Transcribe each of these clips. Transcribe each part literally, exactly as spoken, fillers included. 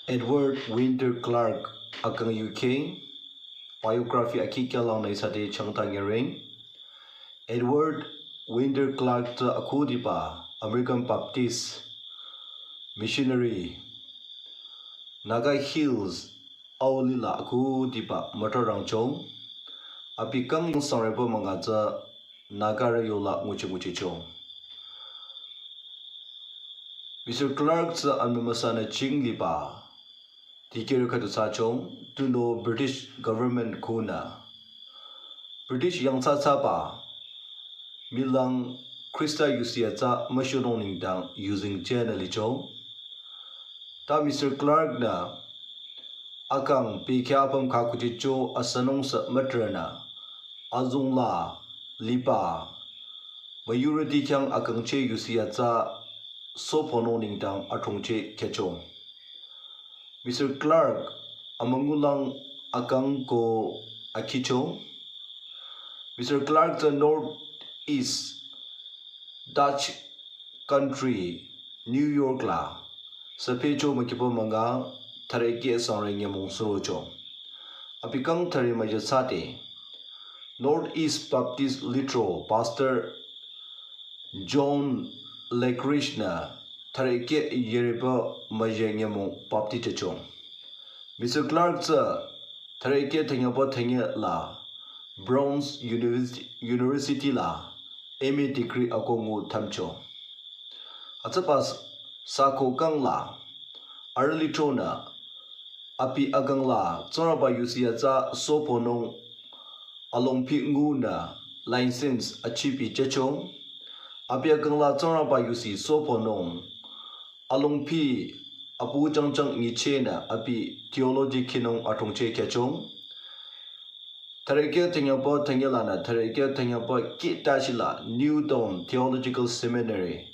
Edward Winter Clark akang U K, biography akhi kyalang na isate changta ngereng. Edward Winter Clark tsü akhudiba American Baptist missionary, Naga Hills aolila akhudiba matarangchong. Abi kang sangrepa manga tsü Nagarü yola nguchi nguchichong. Mister Clark tsü amümasana chingliba dikehrü khüdu thsachong, tunüo British government khunü British yangthsa thsaba milang Khrista yusi atsa müshunung nengdang yuzeng jenü licho. Ta Mister Clark nü akang pikya apüm khakuchicho asanung sa matrünü azungla liba majority khyang akangcheh yusi atsa soponung nengdang athongcheh khyachong. Mister Clark amüngulang akang ko akhichong. Mister Clark tsü North East Dutch country New York la süphecho mükipa manga thürekeh sangre nyümong surocho. Abi kang thüre müjü thsate North East Baptist Lithro Pastor John Leckrich nü thürekeh yeripa müjü nyümong bapti chachong. Mister Clark tsü thürekeh thünyapa thünye la Brown's University, University la M A degree ako ngu thamcho. Atsüba sako kang la arüh lithronü abi akang la Tsingrangba yusi atsa soponung alongpi ngunü license achipi chachong. Abi akang la Tsingrangba yusi soponung alongpi apu jangjang nyichehnü abi theology khinung athongcheh khyachong. Thürekeh thünyapa thünye lanü thürekeh thünyapa kih tashila Newtown Theological Seminary,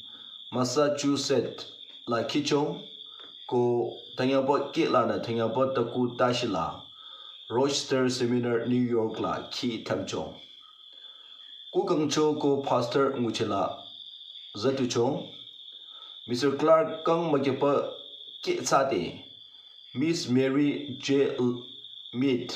Massachusetts la khichong, ko thünyapa kih lanü thünyapa taku tashila Rochester Seminary, New York la khi thamchong. Kukangcho ko pastor nguchila zatuchong. Mister Clark kang mükipa kih thsate Miss Mary J. Mead,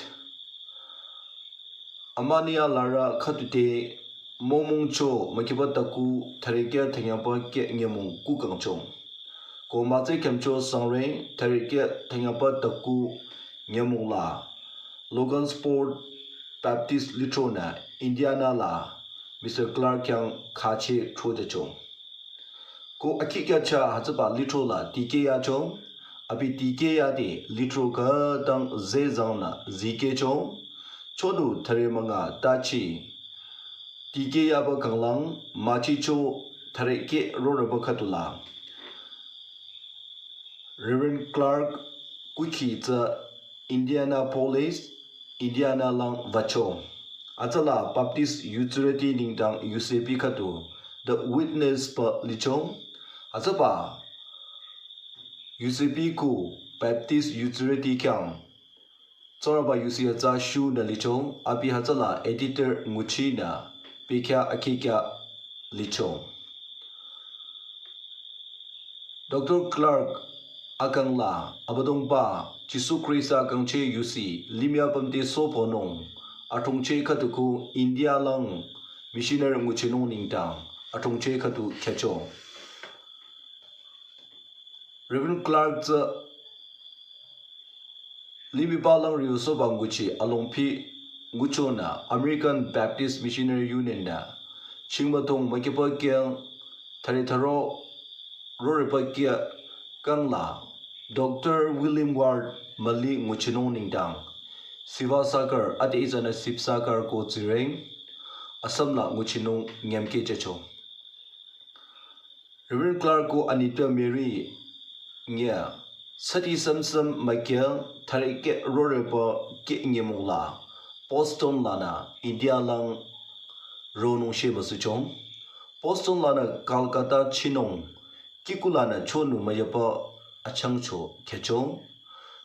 amünya larü khütute mongmongcho mükipa taku thürekeh thünyapa kih nyümong kukangchong. Ko mütse khyümcho sangre thürekeh thünyapa taku nyümong la Logansport Baptist Lithronü Indiana la Mister Clark khyang khacheh throchachong. Ko akhi kyacha hütsüba lithro la dikeh yachong, abi dikeh yade lithro khütang zezangnü zikehchong, chodu thüre münga tachi dikeh yaba kanglang müchicho thürekeh roreba khüdula Reverend Clark kukhi tsü Indianapolis, Indiana lang wücho. Atsüla Baptist yutsürüti nengdang yusepi khüdu The Witness pü licho. Atsüba yusepi ku Baptist yutsürüti khyang Tsingrangba yusi atsa shunü licho, abi hütsüla editor nguchinü bekhyah akhikhyah licho. Doctor Clark akang la Abüdongba Jisu Khrista kangcheh yusi limih apüm te soponung athongcheh khüdu ko India lang missionary nguchinung nengdang athongcheh khüdu khyücho. Reverend Clark tsü limih palang riusoba nguchi alongpi nguchonü American Baptist Missionary Union nü chingmütong mükipa keh thüre thüro roreba keh kang la Doctor William Ward müli nguchinung nengdang Sivasagar ade ihsanü Sibsagar ko tsireng Assam la nguchinung nyümkeh jücho. Reverend Clark ko anitpü Mary nge sati samsam mükeh thürekeh roreba keh nyümong la Boston lanü India lang ronung shemüsuchong. Boston lanü Calcutta chinung kihkulanü chonu müyaba achangcho khyüchong.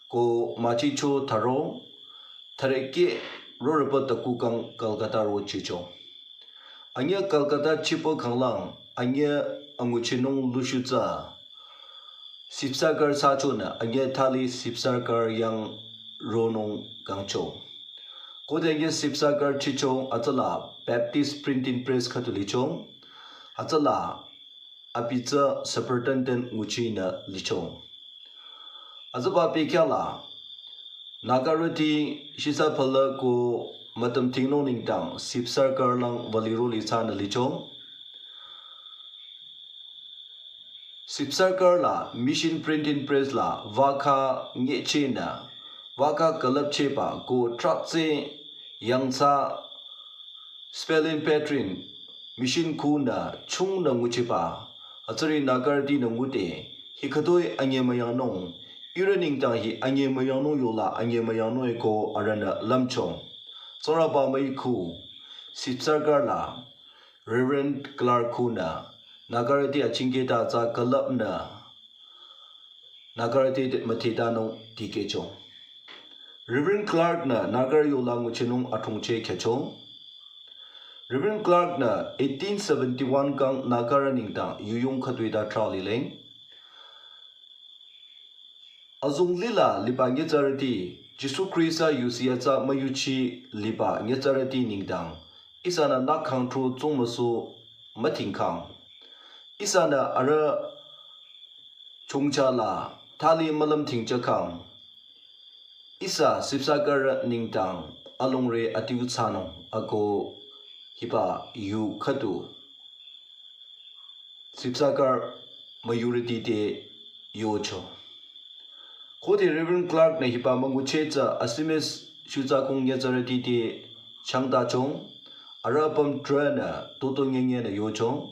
Ko müchicho thüro thürekeh roreba taku kang Calcutta rochichong. Anyüh Calcutta chipa khanglang anyüh anguchinung lushu tsü Sibsagar sachonü, anyi thali Sibsagar yang ronung kangcho. Khode anyi Sibsagar chicho atsala Baptist Printing Press khüdu licho. Atsala abi tsü superintendent nguchinü licho. Atsaba pekyala, Nagarüti shisa phala ko mütam tingnung nengdang Sibsagar lang valiro litsanü licho. Sibsagar la Mission Printing Press la vaka ngechenü, vaka külüpcheba ko trakse yangthsa spelling pattern mission khunü chungnü ngucheba, atsüri Nagarütinü ngude, hi khütoi anyi müyangnung, ihrü nengdang hi anyi müyangnung yola anyi müyangnung eko arühnü lümcho. Tsingrangba müi khu, Sibsagar la Reverend Clark khunü, Nagarüti achingketa tsü külüpnü, Nagarüti müthetanung dikehcho. Reverend Clark nü Nagarü yola nguchinung athongcheh khyücho. Reverend Clark nü eighteen seventy-one kang Nagarü nengdang yuyung khütoi ta trah lile. Azong lila liba nyitsarüti, Jisu Khrista yusi atsa müyuchi liba nyitsarüti nengdang, ihsanü nü khangtro tsungmüsu mütingkhang. Ihsanü arüh chongcha la thali mülüm tingchakhang. Ihsa Sibsagar nengdang alongre adiu thsanung ako hiba yu khüdu Sibsagar majority te yocho. Khode Reverend Clark nü hiba müngucheh tsü Assamese shutsa kong nyitsarüti te changtachong, arüh apüm trünü toto nyenyenü yocho.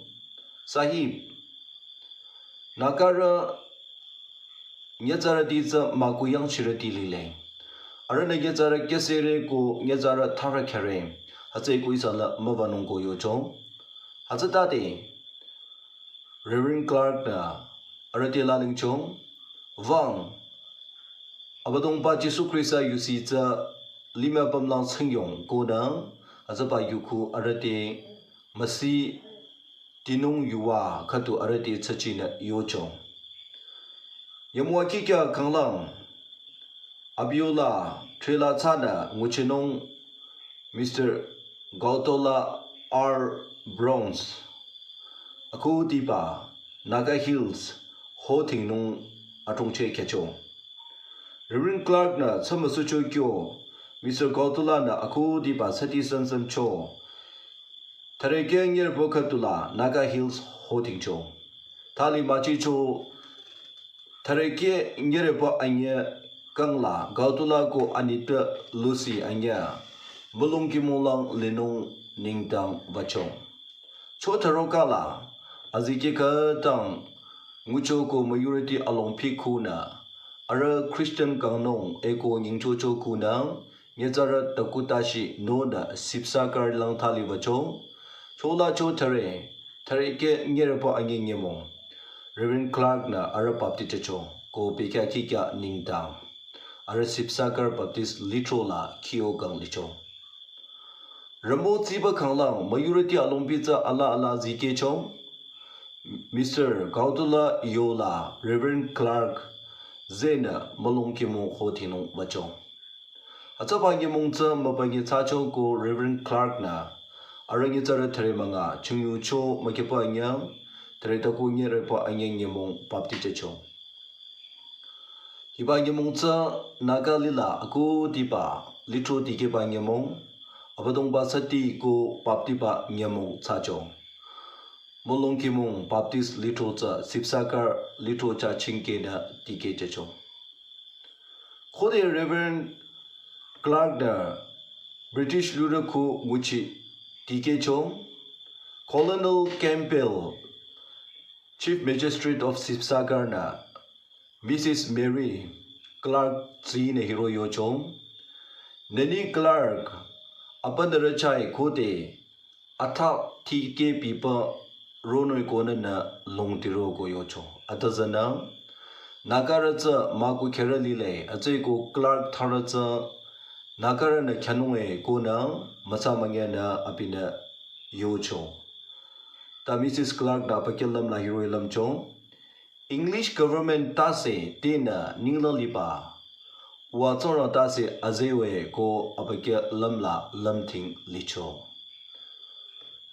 Sahib, Nagarü nyitsarüti tsü müku yangchirüti lile. Arühnü nyitsarü kyüsehre ko nyitsarü tharü khyare. Hütsüeko ihsa la müwanung ko yocho. Hütsütade Reverend Clark nü arüh te lalingcho. Wüng, Abüdongba Jisu Khrista yusi tsü limih apüm lang tsingyong konü, atsaba yu khu arüh te müsi tinung yuva khüdu arüh te tsachinü yocho. Yamua kikya kanglang, abi yola trela thsanü nguchinung Mister Gautala R Browns, akhudiba Naga Hills hotingnung athongcheh khyücho. Reverend Clark nü tsümüsucho kyo, Mister Gautala nü akhudiba sati sansancho, thürekeh nyirübo khüdula Naga Hills hotingcho. Thali müchicho, thürekeh nyirübo anyi kangla Gautala ko anitpü Lucy anyi mülung kihmong lang linung nengdang wücho. Cho thüro kala, azikeh khütang ngucho ko majority alongpi khunü, arüh Christian kangnung eko nyingchocho khunü, nyitsarü taku tashi nonü Sibsagar lang thali wücho. Chola cho thüre, thürekeh nyirübo anyi nyümong, Reverend Clark nü arüh baptize thsacho, ko bekhyah kikya nengdang arüh Sibsagar Baptist lithro la kyo kang licho. Ramo tsiba kanglang majority alongpi tsü ala ala zikehcho. Mister Gautala yola Reverend Clark zenü mülung kihmong hotingnung wücho. Atsaba nyümong tsü mübünyi thsacho ko Reverend Clark nü arüh nyitsarü thüre münga chingyucho mükipa anyi, thüre taku nyirübo anyi nyümong baptize thsacho. Hiba nyümong tsü Naga lila akhudiba lithro dikehba nyümong, Abüdongba sati ko baptiba nyümong thsacho. Mülung kihmong Baptist lithro tsü Sibsagar lithro chah chingkehnü dikeh thsacho. Khode Reverend Clark nü British lurü khu nguchi dikehcho, Colonel Campbell, Chief Magistrate of Sibsagar nü Missus Mary Clark tsinü hiro yocho, nüni Clark, apüm nührü chai khode atha tikeh pipa ronung konü nü longtiro ko yocho. Atüzünü, Nagarü tsü müku khyürü lile, atsüko Clark tharü tsü Nagarü nü khyanung e konü mütsa münyenü abinü yocho. Ta Missus Clark nü abükyü lümla hiroh-i lümcho. English government tase tenü ninglang liba, wa Tsingrang tase azewe ko abükyü lümla lümting licho.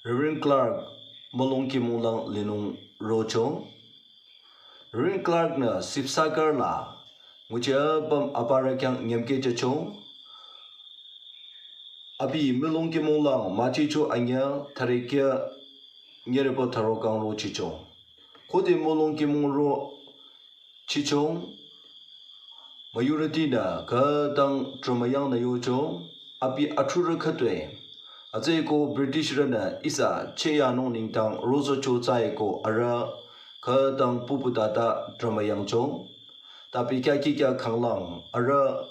Reverend Clark mülung kimunglang linung rocho. Reverend Clark nü Sibsagar la nguchi apüm aparü khyang nyümkeh jücho. Abi mülung kimunglang müchicho anyü thürekyü nyürepa thüro kang rochicho. Khode mülung kimung rochicho, müyurütinü khütang trümüyangnü yocho, abi athrurü khütoi. Hütsüeko Britishrünü ihsa cheyanung nengdang rosocho tsüeko arüh khütang puputata trümüyangcho. Ta abi kya kikya khanglang arüh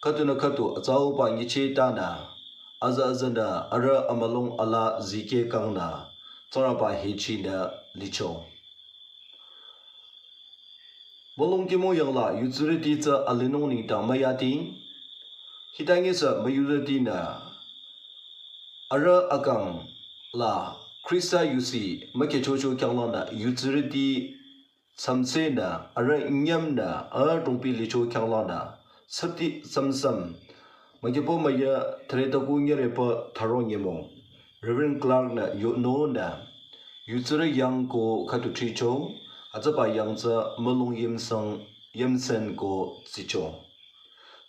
khüdunü khüdu atsauba nyichehtanü, aza azanü arüh amülung ala zikeh kangnü, Tsingrangba hichinü licho. Mülung kimung yangla yutsurüti tsü alinung nengdang müyati, hitanyisü müyurütinü arüh akang la Khrista yusi mükehchocho khyanglangnü yutsurüti samsenü arüh nyümnü adrongpi licho khyanglangnü süpti samsam mükipo müya thüre taku nyürepa thüro nyümong Reverend Clark nü yonunü yutsurü yang ko khüdu thricho, hütsüba yang tsü mülung yimsang yimsen ko tsicho.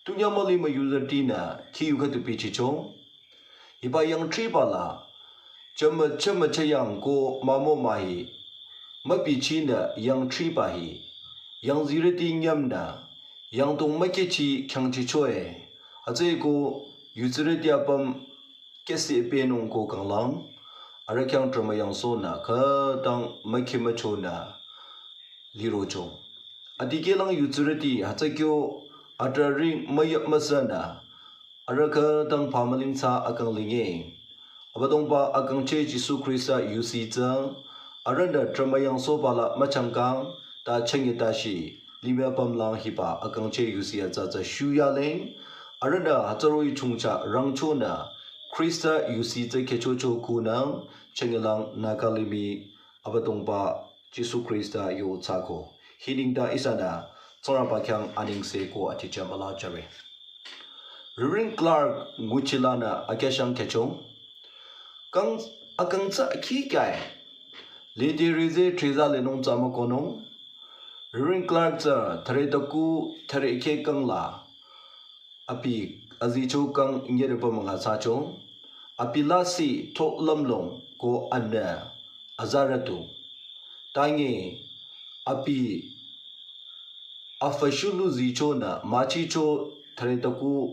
Tunyah müli müyurütinü khiyu khüdu bichicho. Hiba yang thriba la chama chama chayang ko mümo mühi, mübichinü yang thriba hi, yangzirüti nyümnü yangdong mükechi khyangchichoe. Hütsüeko yutsurüti apüm kesi penung ko kanglang arüh khyang trümüyangsonü khütang mükhi müchonü lirocho. Adikehlang yutsurüti hütsü kyo atrüring müyap müsanü arüh khütang phamüling tsü akang linge. Abüdongba akangcheh Jisu Khrista yusi tsü arühnü trümüyangsohba la müchangkang ta chünye tashi, limih apümlang hiba akangcheh yusi atsa tsü shuyaleng. Arühnü hütsüroh-i chongcha rangchonü Khrista yusi tsü kehchocho kunü chünyelang Naga limih Abüdongba Jisu Khrista yo thsako. Hi nengdang ihsanü Tsingrangba khyang anengse ko aticham ala jüre. Reverend Clark nguchilanü akyashang kehcho. Kang akang tsü akhi kyae lede rize thriza lenung tsü mükohnung. Reverend Clark tsü thüre taku thüre keh kangla abi azicho kang nyürepa münga thsacho. Abi lasih tho lümlong ko anü azarütu. Tange abi afü shulu zichonü müchicho thüre taku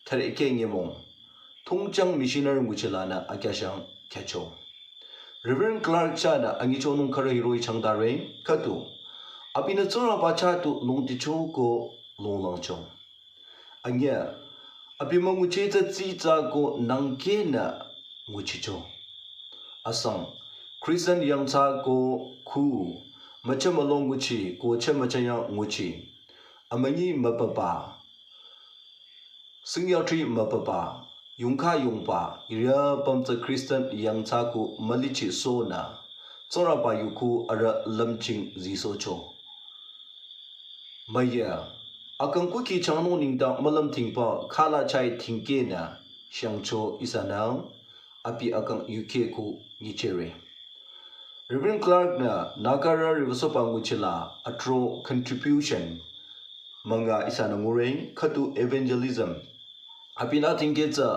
thüre keh nyümong Thongchang missionary nguchilanü akyashang kehcho. Reverend Clark chahnü anyichonung khürü hiroh-i changdare khüdu abinü Tsingrangba chah tu longdicho ko longlangcho. Anyüh abi müngucheh tsü tsitsa ko nangkehnü nguchicho. Asang Christian yangthsa ko khu mücha mülong nguchi ko chah müchayang nguchi, amünyi müpapa, singyathri müpapa, yongkha yongba, hiri apüm tsü Christian yangthsa ko mülichisohnü Tsingrangba yu khu arüh lümching zisohcho. Müya akang kukhi changnung nengdang mülümtingba khala chai tingkehnü shangcho ihsanü abi akang yukhe ko nyichehre. Reverend Clark nü Nagarü riwüsohba nguchila athro contribution münga ihsanü ngure. Khüdu evangelism. Abinü tingkeh tsü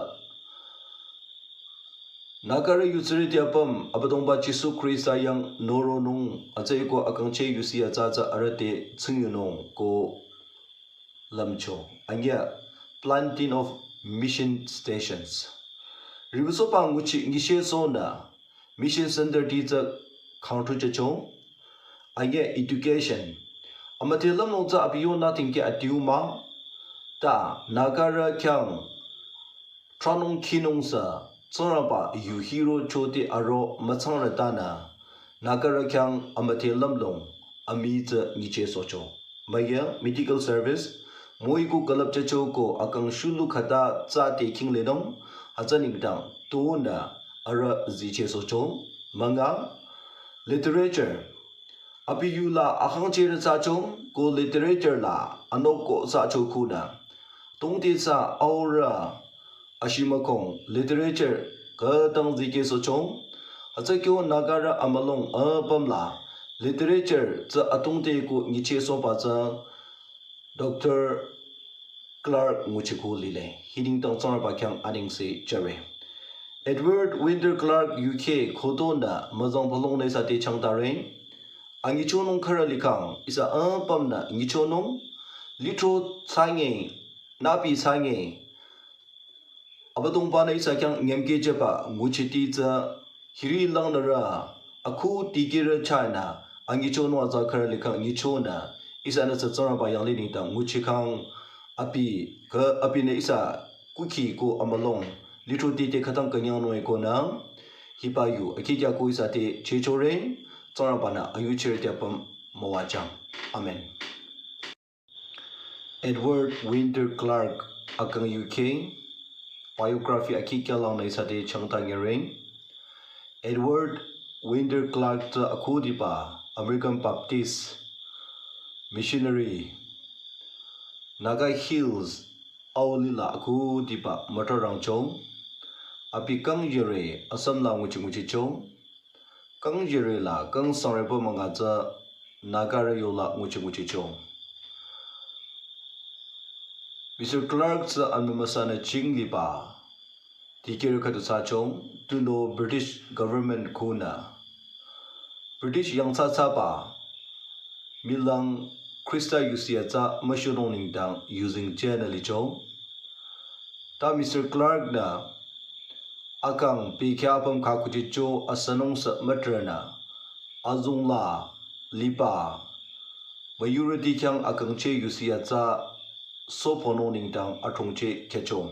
Nagarü yutsurüti apüm Abüdongba Jisu Khrista yang noronung, atsüeko akangcheh yusi atsa tsü arüh te tsingyunung ko lümcho. Anyüh planting of mission stations. Riwüsohba nguchi nyishehsohnü mission center ti tsü khangthu jücho. Anyüh education. Amüdhe lümlong tsü abi yonü tingkeh adiu mah. Ta Nagarü khyang thranung khinung sü Tsingrangba yu hirocho ti aro mütsangrütanü Nagarü khyang amüdhe lümlong amii tsü nyichehsohcho. Müya medical service, müiku külüp jücho ko akang shulu khüta tsü te khinglenung, hütsü nengdang tonü arüh zichehsohcho. Münga literature, Abi yula akhangchehrü thsachong ko literature la anoko thsacho khunü, tongte thsa aurü ashimükong literature khütang zikehsohchong. Hütsükyo Nagarü amülung apüm la literature tsü atongte ko nyichehsohba tsü Doctor Clark nguchiko lile. Hi nengdang Tsingrangba khyang anengse jüre. Edward Winter Clark, U K, khütonü müzang palongnü ihsa te changtare. Anyichonung khürü likhang ihsa apümnü nyichonung, lithro thsange, nüpi thsange, Abüdongba-nü ihsa khyang nyümkehjüba nguchiti tsü hiri langnürü akhu dikehrü chahnü anyichonung atsa khürü likhang nyichonü, ihsanü tsü Tsingrangba yanglih nengdang nguchikhang, abi ka abinü ihsa kukhi ko amülung lithroti te khütang künyangnung-e konü, hiba yu akhikya ko ihsa te chechore. Tsingrangba-nü ayuchirüti apüm müwajüng. Amen. Edward Winter Clark akang, U K, biography akhikya langnü ihsa te changtanyüre. Edward Winter Clark tsü akhudiba American Baptist missionary, Naga Hills aolila akhudiba mütrarangcho. Abi kang jüre Assam la nguchi nguchicho. Kang jüre la kang sangreba münga tsü Nagarü yola nguchi nguchicho. Mister Clark tsü amümüsanü jing liba dikehrü khüdu thsacho, tunüo British government khunü, British yangthsa thsaba milang Khrista yusi atsa müshonung nengdang yuzeng jünü licho. Ta Mister Clark-nü akang bekhyah apüm khakuchicho asünung sü mütrünü, azongla liba müyurüti khyang akangcheh yusi atsa sohponung nengdang adhrongcheh khyücho.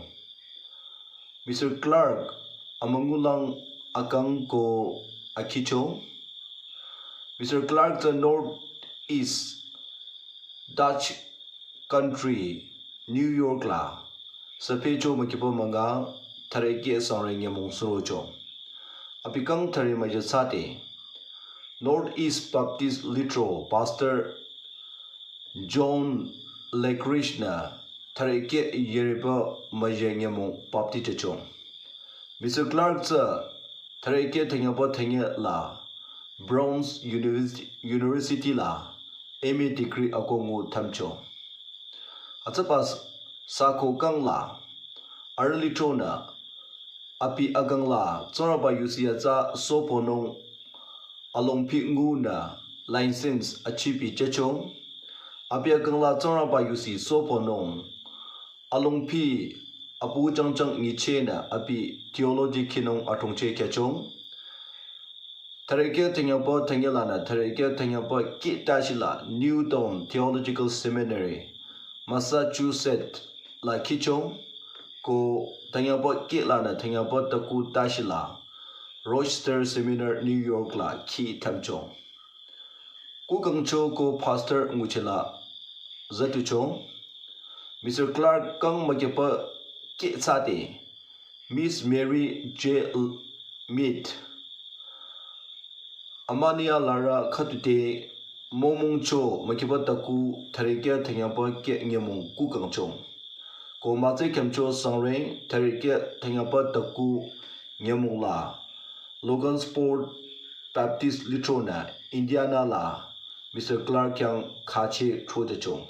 Mister Clark amüngulang akang ko akhicho. Mister Clark tsü North East Dutch country, New York la süpehcho mükipa münga thüre keh sangre nyümong surocho. Abi kang thüre müjü thsade North East Baptist Lithro Pastor John Lackridge-nü thüre keh yeripa müjü nyümong bapti jücho. Mister Clark tsü thüre keh thünyapa thünye la Brown's University, University la M A degree akoh ngu thümcho. Hütsüba sako kang la arüh lithronü abi akang la Tsingrangba yusi atsa sohponung alongpi ngunü license achipi jücho. Abi akang la Tsingrangba yusi sohponung alongpi apu jangjang nyichehnü abi theology khinung adhrongcheh khyücho. Thüre keh thünyapa thünye lanü thüre keh thünyapa keh tashi la Newtown Theological Seminary, Massachusetts la khicho. Ko thünyapa keh lanü thünyapa taku tashi la Rochester Seminary, New York la khi thümcho. Kukangcho ko pastor nguchi la züducho. Mister Clark kang mükipa keh thsade Miss Mary J Mead, Armenia larü khüdu te mümongcho mükipa taku thüre keh thünyapa keh nyümong kukangcho. Ko mütse khyümcho sangre thüre keh thünyapa taku nyümong la Logansport Baptist Lithronü Indiana la Mister Clark khyang khacheh throchehcho.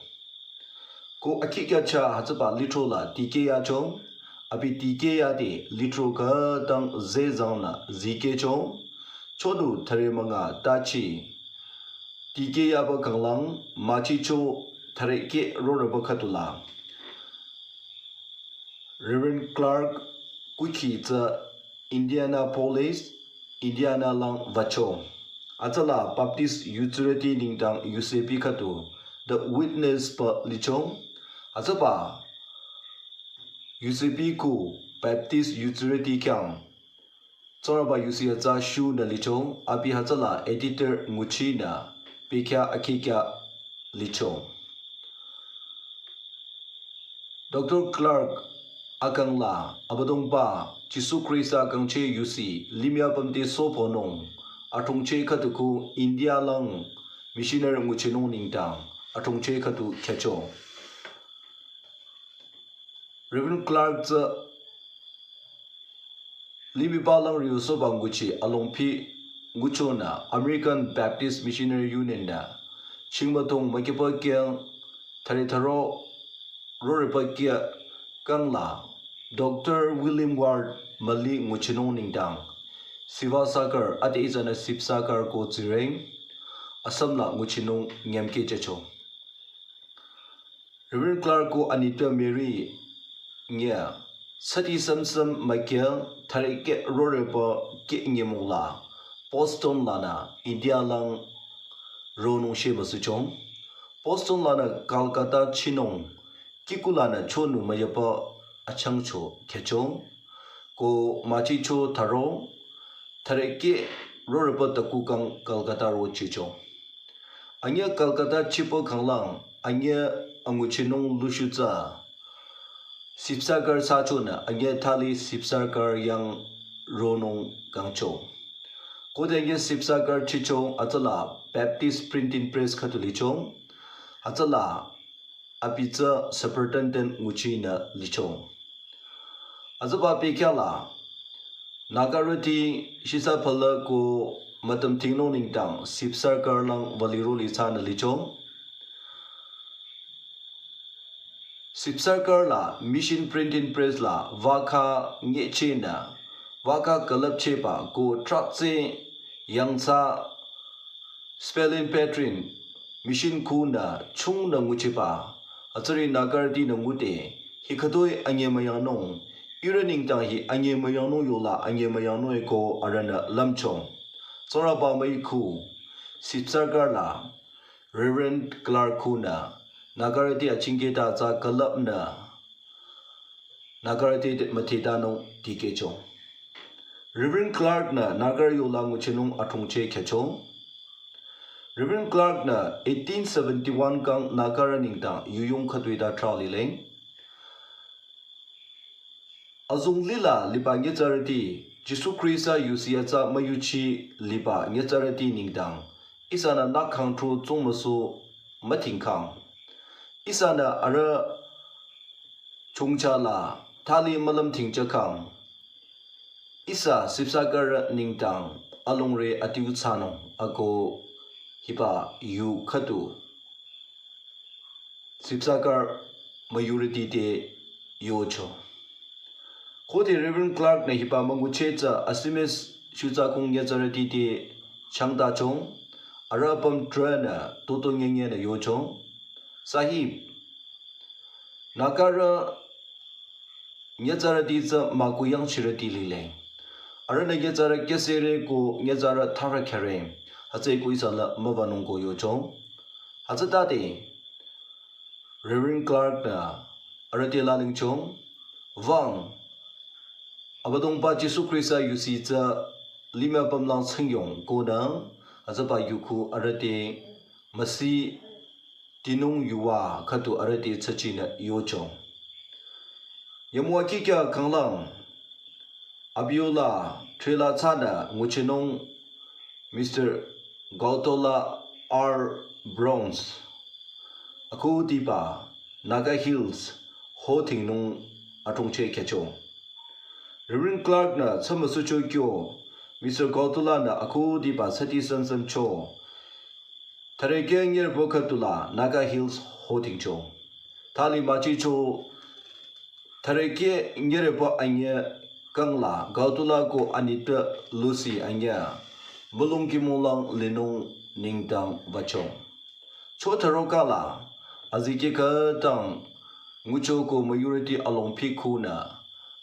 Ko akhikya chah hütsüba lithro la dikeh yacho. Abi dikeh yade lithro khütang zezangnü zikehcho. Chodu thüre münga tachi dikeh yaba kanglang müchicho thüre keh rorüba khüdu la Reverend Clark kukhi tsü Indianapolis, Indiana lang wücho. Hütsüla Baptist yutsurüti nengdang yusepi khüdu The Witness pü licho. Hütsüba yusepi khu Baptist yutsurüti khyang Tsingrangba yusi atsa shunü licho, abi hütsüla editor nguchinü bekhyah akhikya licho. Doctor Clark akang la Abüdongba Jisu Khrista kangcheh yusi limih apüm te sohponung adhrongcheh khüdu khu India lang missionary nguchinung nengdang athongcheh khüdu khyücho. Reverend Clark tsü limih palang riusoba nguchi alongpi nguchonü American Baptist Missionary Union nü chingmütong mükipa kyang thali tharo roripa kya kangla Doctor William Ward müli nguchinung nengdang Sivasagar ade izanü Sibsagar ko tsireng Assam la nguchinung nyamke jücho. Reverend Clark ko anitpü Mary nye sati samsam makya tharike roreba ke nyemong la Boston lanü India lang ronung she müsuchong. Boston lanü Calcutta chinung kiku lanü chonu müyaba achangcho khyücho. Ko müchicho tharo tharike roreba taku kang Calcutta ro chicho. Anye Calcutta chipa khanglang anye anguchinung lushu tsü Sibsagar sachonü anye thali Sibsagar yang ronung kangcho. Khode anye Sibsagar chicho hütsüla Baptist Printing Press khüdu licho. Hütsüla abi tsü Superintendent nguchinü licho. Hütsüba pekhyala Nagarüti shisa phala ko mütam thingnung nengdang Sibsagar lang valiro li tsünü licho. Sibsagar la Mission Printing Press la vaka nyechenü vaka külüpchehba ko tratse yangthsa spelling patron mission khunü chungnü nguchiba hütsüri Nagarütinü ngude hi khütoi anyemüyangnung ihrü nengdang hi anyemüyangnung yola anyemüyangnung eko arühnü lümcho. Tsingrangba müikhu Sibsagar la Reverend Clark khunü Nagarüti achingketa tsü külüpnü Nagarüti müthetanung dikehcho. Reverend Clark nü Nagarü yola nguchinung athongcheh khyücho. Reverend Clark nü eighteen seventy-one kang Nagarü nengdang yuyung khütoi ta trah lileng. Azong lila liba nyitsarüti Jisu Khrista yusi atsa müyuchi liba nyitsarüti nengdang ihsanü nü khangthu tsungmüsu müthingkhang. Ihsanü arüh chongcha la thali mülüm thingchakang. Ihsa Sibsagar nengdang alongre adiu thsanung ako hiba yu khüdu Sibsagar müyurüti te yocho. Khode Reverend Clark nü hiba müngucheh tsü Assamese shutsa kong nyitsarüti te changtachong, arüh apüm trünü toto nyenyenü yocho. Sahib, Nagarü nyitsarüti tsü müku yangchirüti lile. Arühnü nyitsarü kesere ko nyitsarü thara khere. Hütsüeko ihsa la müwanung ko yocho. Hütsütade Reverend Clark nü arüh te lalingcho. Wüng, Abüdongba Jisu Khrista yusi tsü limih apüm lang tsingyong konü, hütsüba yukhu arüh te müsi tinung yuva khüdu arüh te tsachinü yocho. Yamua kikya khanglang, abi yola trela tsünü nguchinung Mister Gautola R Browns akhudiba Naga Hills ho thingnung athongcheh khyücho. Reverend Clark nü tsümüsucho kyo, Mister Gautola nü akhudiba sati sansancho. Thareke nyerbo khüdula Naga Hills ho thingcho. Thali müchicho thareke nyerbo anye kangla Gautola ko anitpü Lucy anye mülung kimolang linung nengdang wücho. Cho tharokala azikeh khütang ngucho ko müyurüti alongpi khunü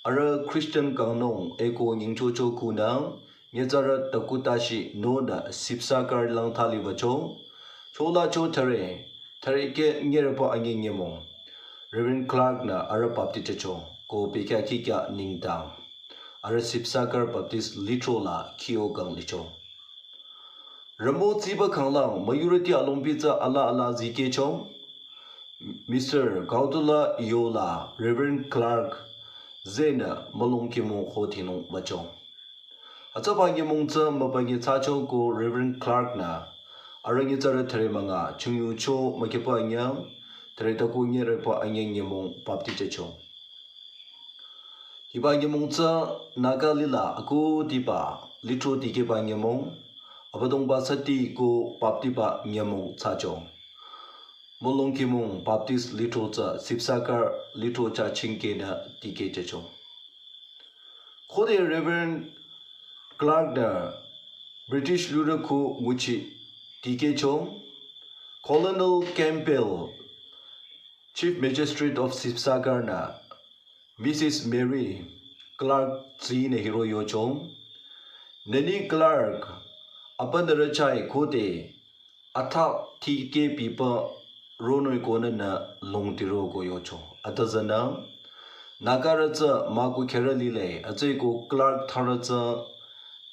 arüh Christian kangnung eko nyingchocho khunü nyitsarü takutashi nonü Sibsagar lang thali wücho. Chola cho thare, thareke nyerbo anye nyemong Reverend Clark nü arüh baptize cho ko bekhyah kikya nengdang arüh Sibsagar Baptist Lithro la kyo kang licho. Ramo tsiba khanglang müyurüti alongpi tsü ala ala zikehcho. Mister Gautola yola Reverend Clark zenü mülung kimong ho thingnung wücho. Hütsüba nyemong tsü mübünyi thsacho ko Reverend Clark nü Arüh nyitsarü thüre münga, chungyu cho mükipa anyang, thüre taku nyerüpa anyang nyümong baptize cho. Hiba nyümong tsü Naga lila aku tiba litro tikehba nyümong, Abüdongba sati ko baptiba nyümong thsacho. Molongkimong Baptist litro tsü Sibsagar litro cha chingkena tikehcho. Khode Reverend Clark nü British lurü ko nguchi tikehcho, Colonel Campbell, Chief Magistrate of Sibsagar nü Missus Mary Clark tsine hiro yocho. Neni Clark, apa nührü chai khode atha tikeh pipa ronoi konü nü longtiro ko yocho. Atazanü, Nagarü tsü maku kherü lile, atsü ko Clark thsarü tsü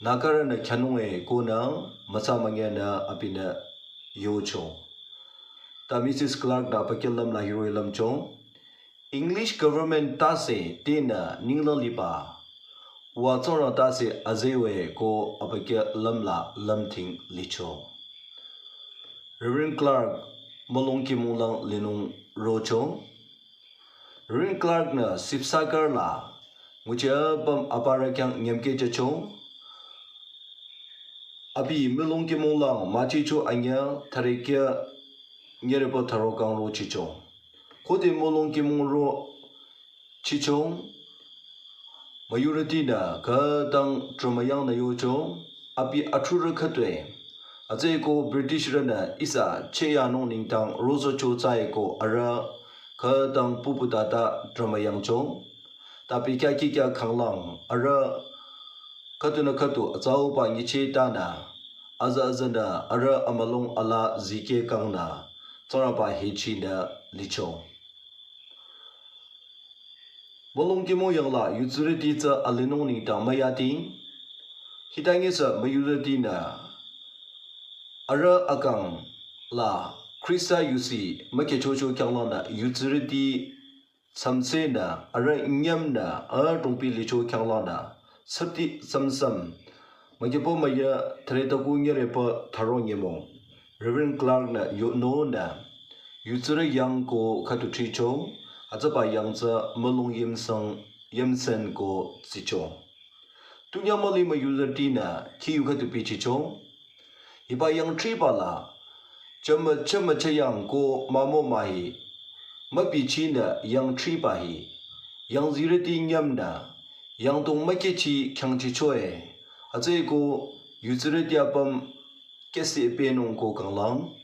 Nagarü nü khanunge konü mütsa münge nü abinü yocho. Ta Missus Clark nü apa kya lümla hiro lümcho. English government tase tenü ninglang liba, wa tsora tase azewe ko abükyü lümla lümthing licho. Reverend Clark Molongkimong lang linung rocho. Reverend Clark nü Sibsagar la nguchi apüm aparü khyang nyümkehcho. Abi Molongkimong lang machicho anyü thüre kya nyerüpa tharo kang rochicho. Khode Molongkimong rochicho, müyurüti nü khütang trümayang nü yocho, abi athurü khütoi. Atsü ko British rünü ihsa cheyanung ningtang rosocho tsü ko arüh khütang pupu tata trümayangcho. Ta pikya kikya khanglang arüh khütunü khütu atsauba nyichetanü, aza azanü arüh amülung ala zikeh kangnü, Tsingrangba hichinü licho. Molongkimong yangla yutsurüti tsü alinung ningtang müyati, hitanyisü müyurütinü arüh akang la Khrista yusi mükehchocho khyanglangnü yutsurüti tsamsenü arüh nyümnü adrongpi licho khyanglangnü, sati samsam, mükipa müya thüre taku nyerüpa tharo nyümong, Reverend Clark nü yonunü yutsurü yang ko khütu thricho, atsaba yang tsü Molong Yimsang Yimsen ko tsicho. Tunyamali müyurütinü khiyu khütu pichicho. Hiba yang thriba la, chama chama chayang ko mamo mahi, müpichinü yang thriba hi, yang zirüti nyümnü, yang tong mükechi khyangchichoe, atsü ko yutsurüti apüm kesi penung ko kanglang,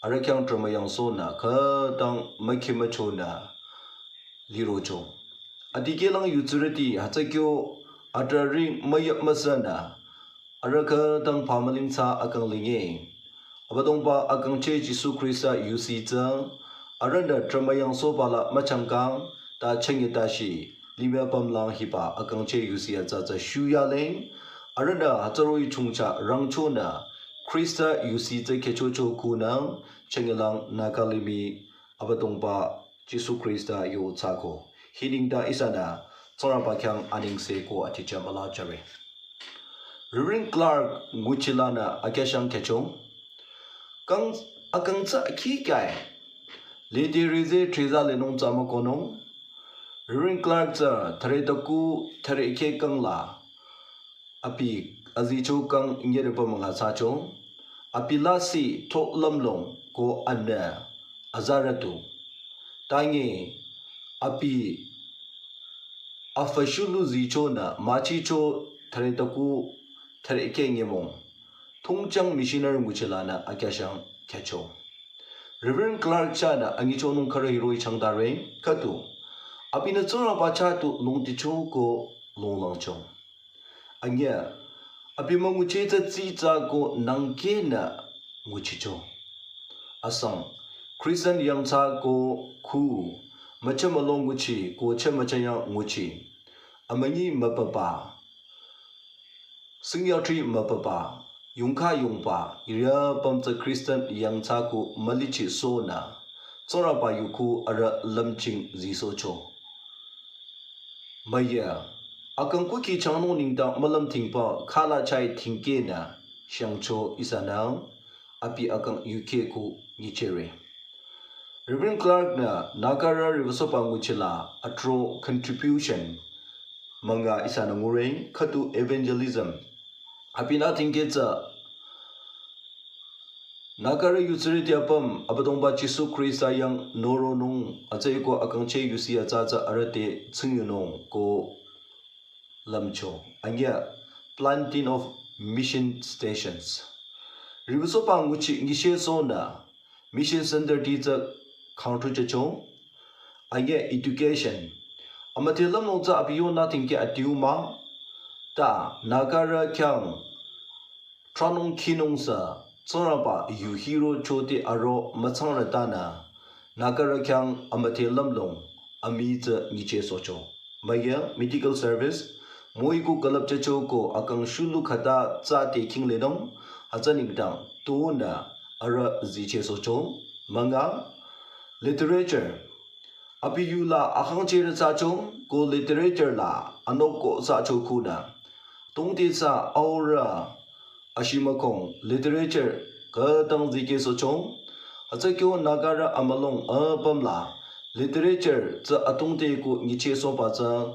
arüh khyang trümayang sonü khütang mükhi müchonü lirocho. Adikehlang yutsurüti hütsü kyo atrari müyap müsanü, arüh khütang pamaling tsü akang linge. Abüdongba akangcheh Jisu Khrista yusi tsü, arühnü trümayang soba la müchangkang, ta chengye tashi, limih apüm lang hiba akangcheh yusi atsa tsü shuyaleng, arühnü hütsüroh-i chongcha rangchonü, Khrista yusi tsü kehchocho kunang, chengyelang Naga limih Abüdongba Jisu Khrista yo thsako. Hi nengdang ihsanü Tsingrangba khyang anengse ko aticha müla jüre. Reverend Clark nguchilanü akyashang kehcho. Kang akang tsü akhi kyae. Lede rize triza lenung tsü mükohnung. Reverend Clark tsü thüre taku thüre keh kangla abi azicho kang nyerüpa münga thsacho. Abi lasih tho lümlong ko anü azarütu. Tangi abi afü shulu zichonü müchicho thüre taku thüre keh nyümong. Thongchang missionary nguchilanü akyashang kehcho. Reverend Clark chahnü anyichonung khürü hiroh-i changdare khütu. Abinü Tsingrangba chah tu longticho ko longlangcho. Anyüh, abi müngucheh tsü tsitsa ko nangkehnü nguchicho. Asang, Christian yangthsa ko khu, mücha mülong nguchi ko cha mücha yang nguchi. Amünyi müpapa, singyatri müpapa, yongkha yongba, irya pümtsü Christian yangthsa ko mülichi sonü, Tsingrangba yu khu arüh lümching zisohcho. Müyü, akang kuki changnung nengdang mülümthingba khala chai thingkehnü shangcho ihsanü, abi akang U K ko nyichehre. Reverend Clark nü Nagarü riwüsohba nguchila atro contribution münga ihsanü ngure, khüdu evangelism. Abinü tingketsü Nagarü yutsirüti apüm Abüdongba Jisu Khrista yang noronung atsüko akangcheh yusi atsa tsü arüh te tsingyunung ko lümcho. Anyüh, planting of mission stations. Riwüsohba nguchi nyichehsohnü mission center ti tsü khangthu jücho. Anyüh, education. Amüdhe lümlong tsü abi yonü tingke adiu mah. Ta Nagarü khyang thranung khinung sü Tsingrangba yu hirocho te aro mütsangrütanü Nagarü khyang amüdhe lümlong amii tsü nyichehsohcho. Müyü medical service, müi ko külüp jücho ko akang shulu khüta tsü te khinglenung, hütsü nengdang tunü arüh zichehsohcho. Münga, literature, abi yula akangchehrü thsacho ko literature la anoko thsacho khunü tongte tsü aurü ashimükong literature khütang zikehsohcho. Hütsü kyo Nagarü amülung apüm la literature tsü atongte ko nyichehsohba tsü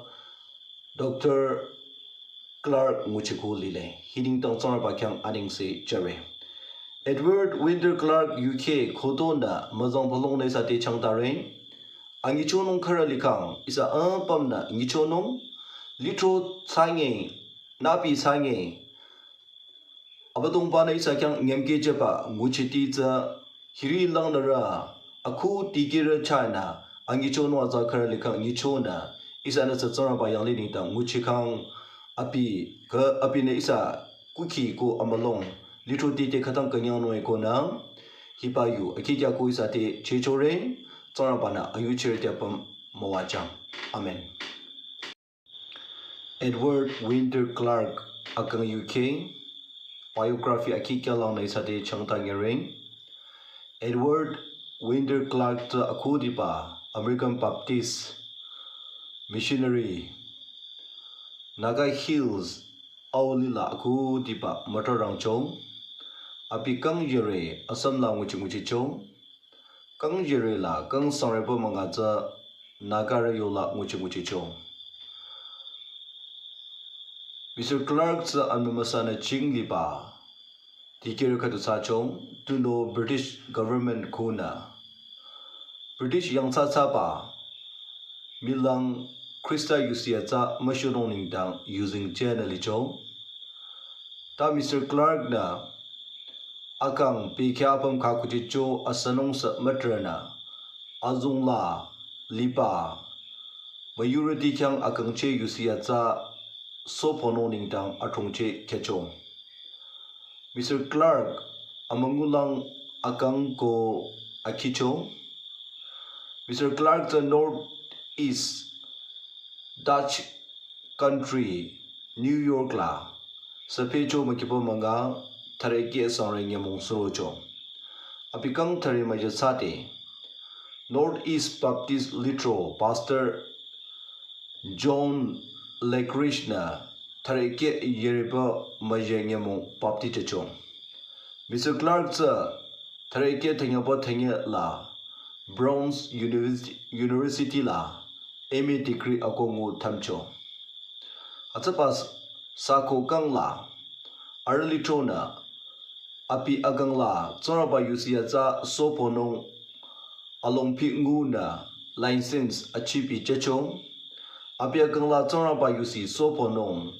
Doctor Clark nguchi ko lile. Hi nengdang Tsingrangba khyang anengse jüre. Edward Winter Clark U K khütonü müzang phalong nü ihsa te changtare. Anyichonung khürü likhang ihsa apümnü nyichonung, lithro thsange, nüpi thsange, Abüdongba-nü ihsa khyang nyümkeh jüba nguchiti tsü hiri langnürü akhu dikehrü chahnü anyichonung atsa khürü likhang nyichonü ihsanü tsü Tsingrangba yanglih nengdang nguchikhang abi kü abinü ihsa kukhi ko amülung lithroti te khütang künyangnung ekonü hiba yu akikya ko ihsa te chehchore. Tsingrangba-nü ayuchirüti apüm müwajüng. Amen. Edward Winter Clark akang U K biography akikya langnü ihsa te changtanyüre. Edward Winter Clark tsü akhudiba American Baptist missionary, Naga Hills auli la akhudiba mütrarangcho. Abi kang jüre Assam la nguchi nguchicho. Kang jüre la kang sangreba münga tsü Nagarü yola nguchi nguchicho. Mister Clark tsü amümüsanü ching liba dikehrü khüdu thsacho, tunüo British government khunü British yangthsa thsaba milang Khrista yusi atsa müshonung nengdang yuzeng jünü licho. Ta Mister Clark-nü akang bekhyah apüm khakuchicho asünung sü mütrünü azong la liba müyurüti khyang akangcheh yusi atsa soponung nengdang adhrongcheh khyücho. Mister Clark amüngulang akang ko akhicho. Mister Clark tsü North East Dutch Country, New York la süpehcho mükipa münga thürekeh sangre nyümong surocho. Abi kang thüre müjü thsade North East Baptist Lithro Pastor John Lackridge-nü thürekeh yeripa müjü nyümong baptijücho. Mister Clark tsü thürekeh thünyapa thünye la Brown's University, University la M A degree ako ngu thümcho. Hütsüba s-, sako kang la arüh lithronü abi akang la Tsingrangba yusi atsa soponung alongpi ngunü license achipi jücho. Abi akang la Tsingrangba yusi soponung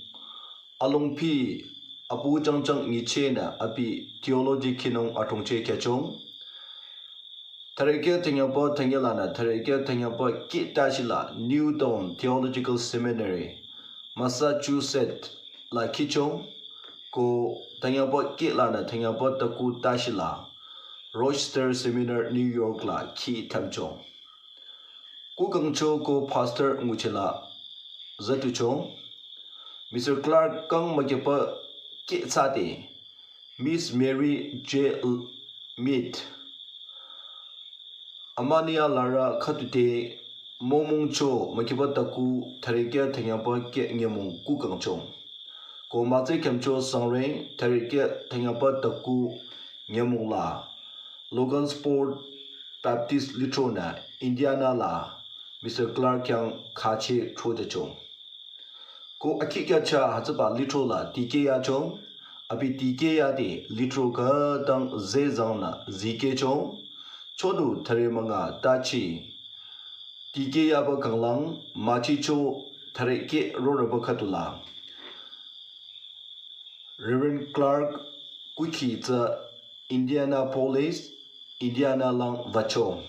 alongpi apu jangjang nyichehnü abi theology khinung adhrongcheh khyücho. Thürekeh thünyapa thünye lanü thürekeh thünyapa kih tashi la Newton Theological Seminary, Massachusetts la khicho, ko thünyapa kih lanü thünyapa taku tashi la Rochester Seminary, New York la khi thümcho. Kukangcho ko pastor nguchi la zütucho. Mister Clark kang mükipa kih thsade Miss Mary J Mead, Amania larü khüdu te mümongcho mükipa taku thürekeh thünyapa kih nyümong kukangcho. Ko mütse khümcho sangre thürekeh thünyapa taku nyümong la Logansport Baptist lithronü Indiana la Mister Clark khyang khacheh throtacho. Ko akhi kya cha hütsüba lithro la tikehyacho, abi tikehyade lithro khütang zezangnü zikehcho, chonu thüre münga tachi tikehyaba kanglang machicho thüre keh rorüba khüdula Reverend Clark kukhi tsü Indianapolis, Indiana lang wücho.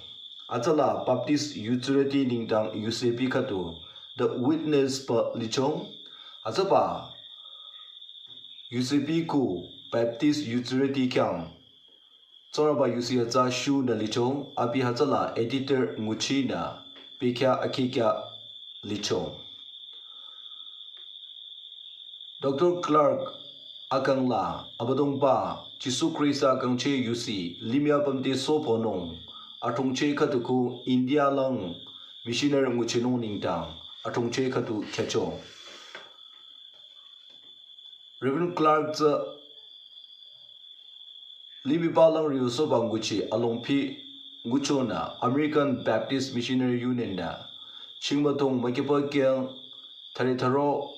Hütsüla Baptist yutsürüti nengdang yusepi khüdu The Witness pü licho. Hütsüba yusepi khu Baptist yutsürüti khyang Tsingrangba yusi atsa shunü licho, abi hütsüla editor nguchinü bekhyah akhi kya licho. Doctor Clark akang la Abüdongba Jisu Khrista kangcheh yusi limih apüm te sohpünung, athongcheh khüdu khu India lang missionary nguchinung nengdang athongcheh khüdu khyücho. Reverend Clark tsü limih palang riu sohba nguchi alongpi nguchonü American Baptist Missionary Union nü chingmütong mükipa khyang thüre thüro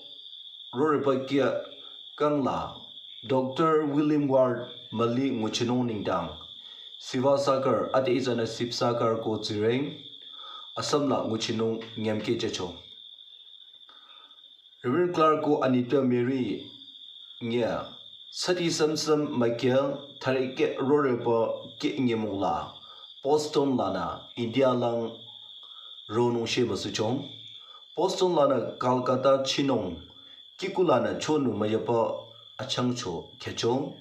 rorüba khyang kang la Doctor William Ward müli nguchinung nengdang Sivasagar, ade ihsanü Sibsagar ko tsireng, Assam la nguchinung nyümkeh jücho. Reverend Clark ko anitpü Mary nge sati samsam mükya thüre keh rorüba keh nyümong la Boston lanü India lang ronung shemüsucho. Boston lanü Calcutta chinung kihkulanü chonu müyüpa achangcho khyücho.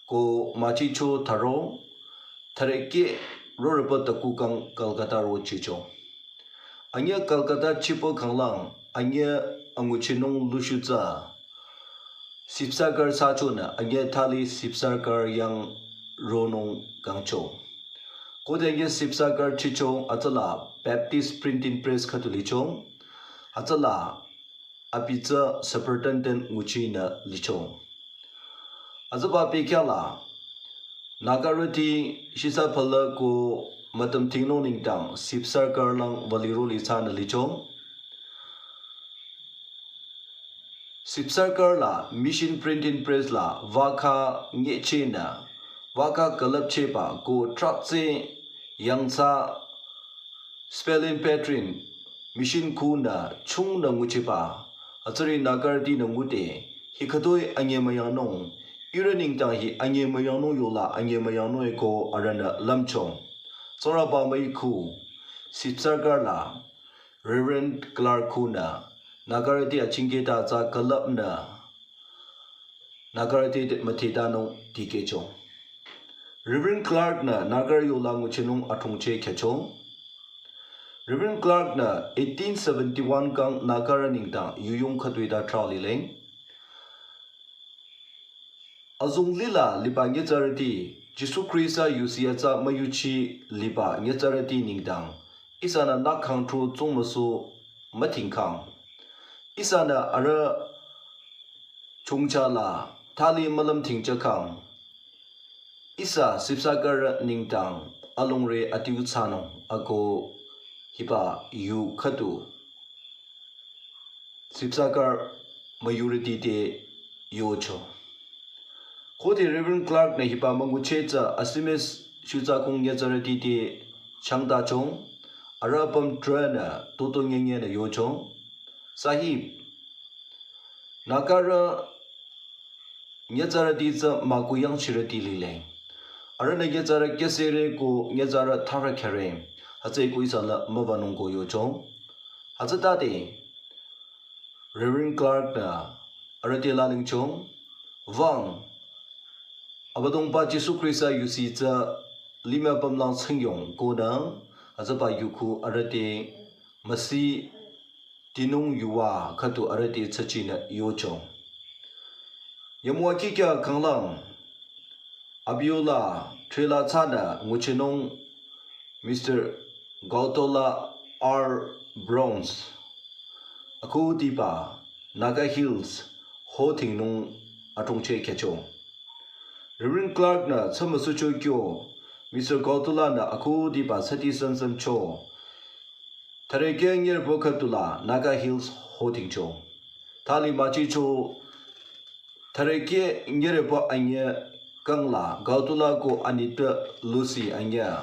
Ko machicho thüro thüre keh rorüba taku kang Calcutta rochicho. Anyüh Calcutta chipü kanglang anyüh anguchinung lushu tsü Sibsagar sachonü anyüh thali Sibsagar yang ronung kangcho. Khode anyüh Sibsagar chicho hütsüla Baptist Printing Press khüdu licho. Hütsüla abi tsü superintendent nguchinü licho. Hütsüba bekhyah la Nagarüti shisa phala ko mütüm thingnung nengdang Sibsagar lang wüliro lithsanü licho. Sibsagar la Mission Printing Press la vakha nyechehnü, vakha külüpchehba ko traptse yangthsa spelling pattern mission khunü chungnü nguchiba, hütsüri Nagarütinü ngude, hi khütoi anyemüyangnung, ihrü nengdang hi anyemüyangnung yola anyemüyangnung eko arühnü lümcho. Tsingrangba müikhu, Sibsagar la Reverend Clark khunü Nagarüti achingketa tsü külüpnü Nagarüti müthetanung dikehcho. Reverend Clark nü Nagarü yola nguchinung athongcheh khyücho. Reverend Clark nü eighteen seventy-one kang Nagarü nengdang yuyong khütoi ta trah lileng. Azong lila liba nyitsarüti, Jisu Khrista yusi atsa müyuchi liba nyitsarüti nengdang, ihsanü nü khangthu tsungmüsu müthingkhang. Ihsanü arüh chongcha la thali mülümthingchakhang. Ihsa Sibsagar nengdang alongre adiu thsanung ako hiba yu khüdu Sibsagar müyurüti te yocho. Khode Reverend Clark nü hiba müngucheh tsü Assamese shutsa kong nyitsarüti te changtachong, arüh apüm trünü toto nyenyenü yocho. Sahib, Nagarü nyitsarüti tsü müku yangchirüti lile. Arühnü nyitsarü kyüsere ko nyitsarü thara khyare. Hütsüeko ihsa la müwanung ko yocho. Hütsütade Reverend Clark nü arüh te lalingcho. Wüng, Abüdongba Jisu Khrista yusi tsü limih apümlang tsingyong konü, hütsüba yu khu arüh te müsi tinung yuva khüdu arüh te tsachinü yocho. Yamua kikya kanglang, abi yola trela thsanü nguchinung Mister Gautola R Browns, akhudiba Naga Hills ho thingnung athongcheh khyücho. Reverend Clark-nü tsümüsucho kyo, Mister Gautula-nü akhudiba sati sansamcho. Thürekeh nyerbo khüdula Naga Hills hotingcho. Thali müchicho thürekeh nyerbo anyüh kangla Gautula ko anitpü Lucy anyüh.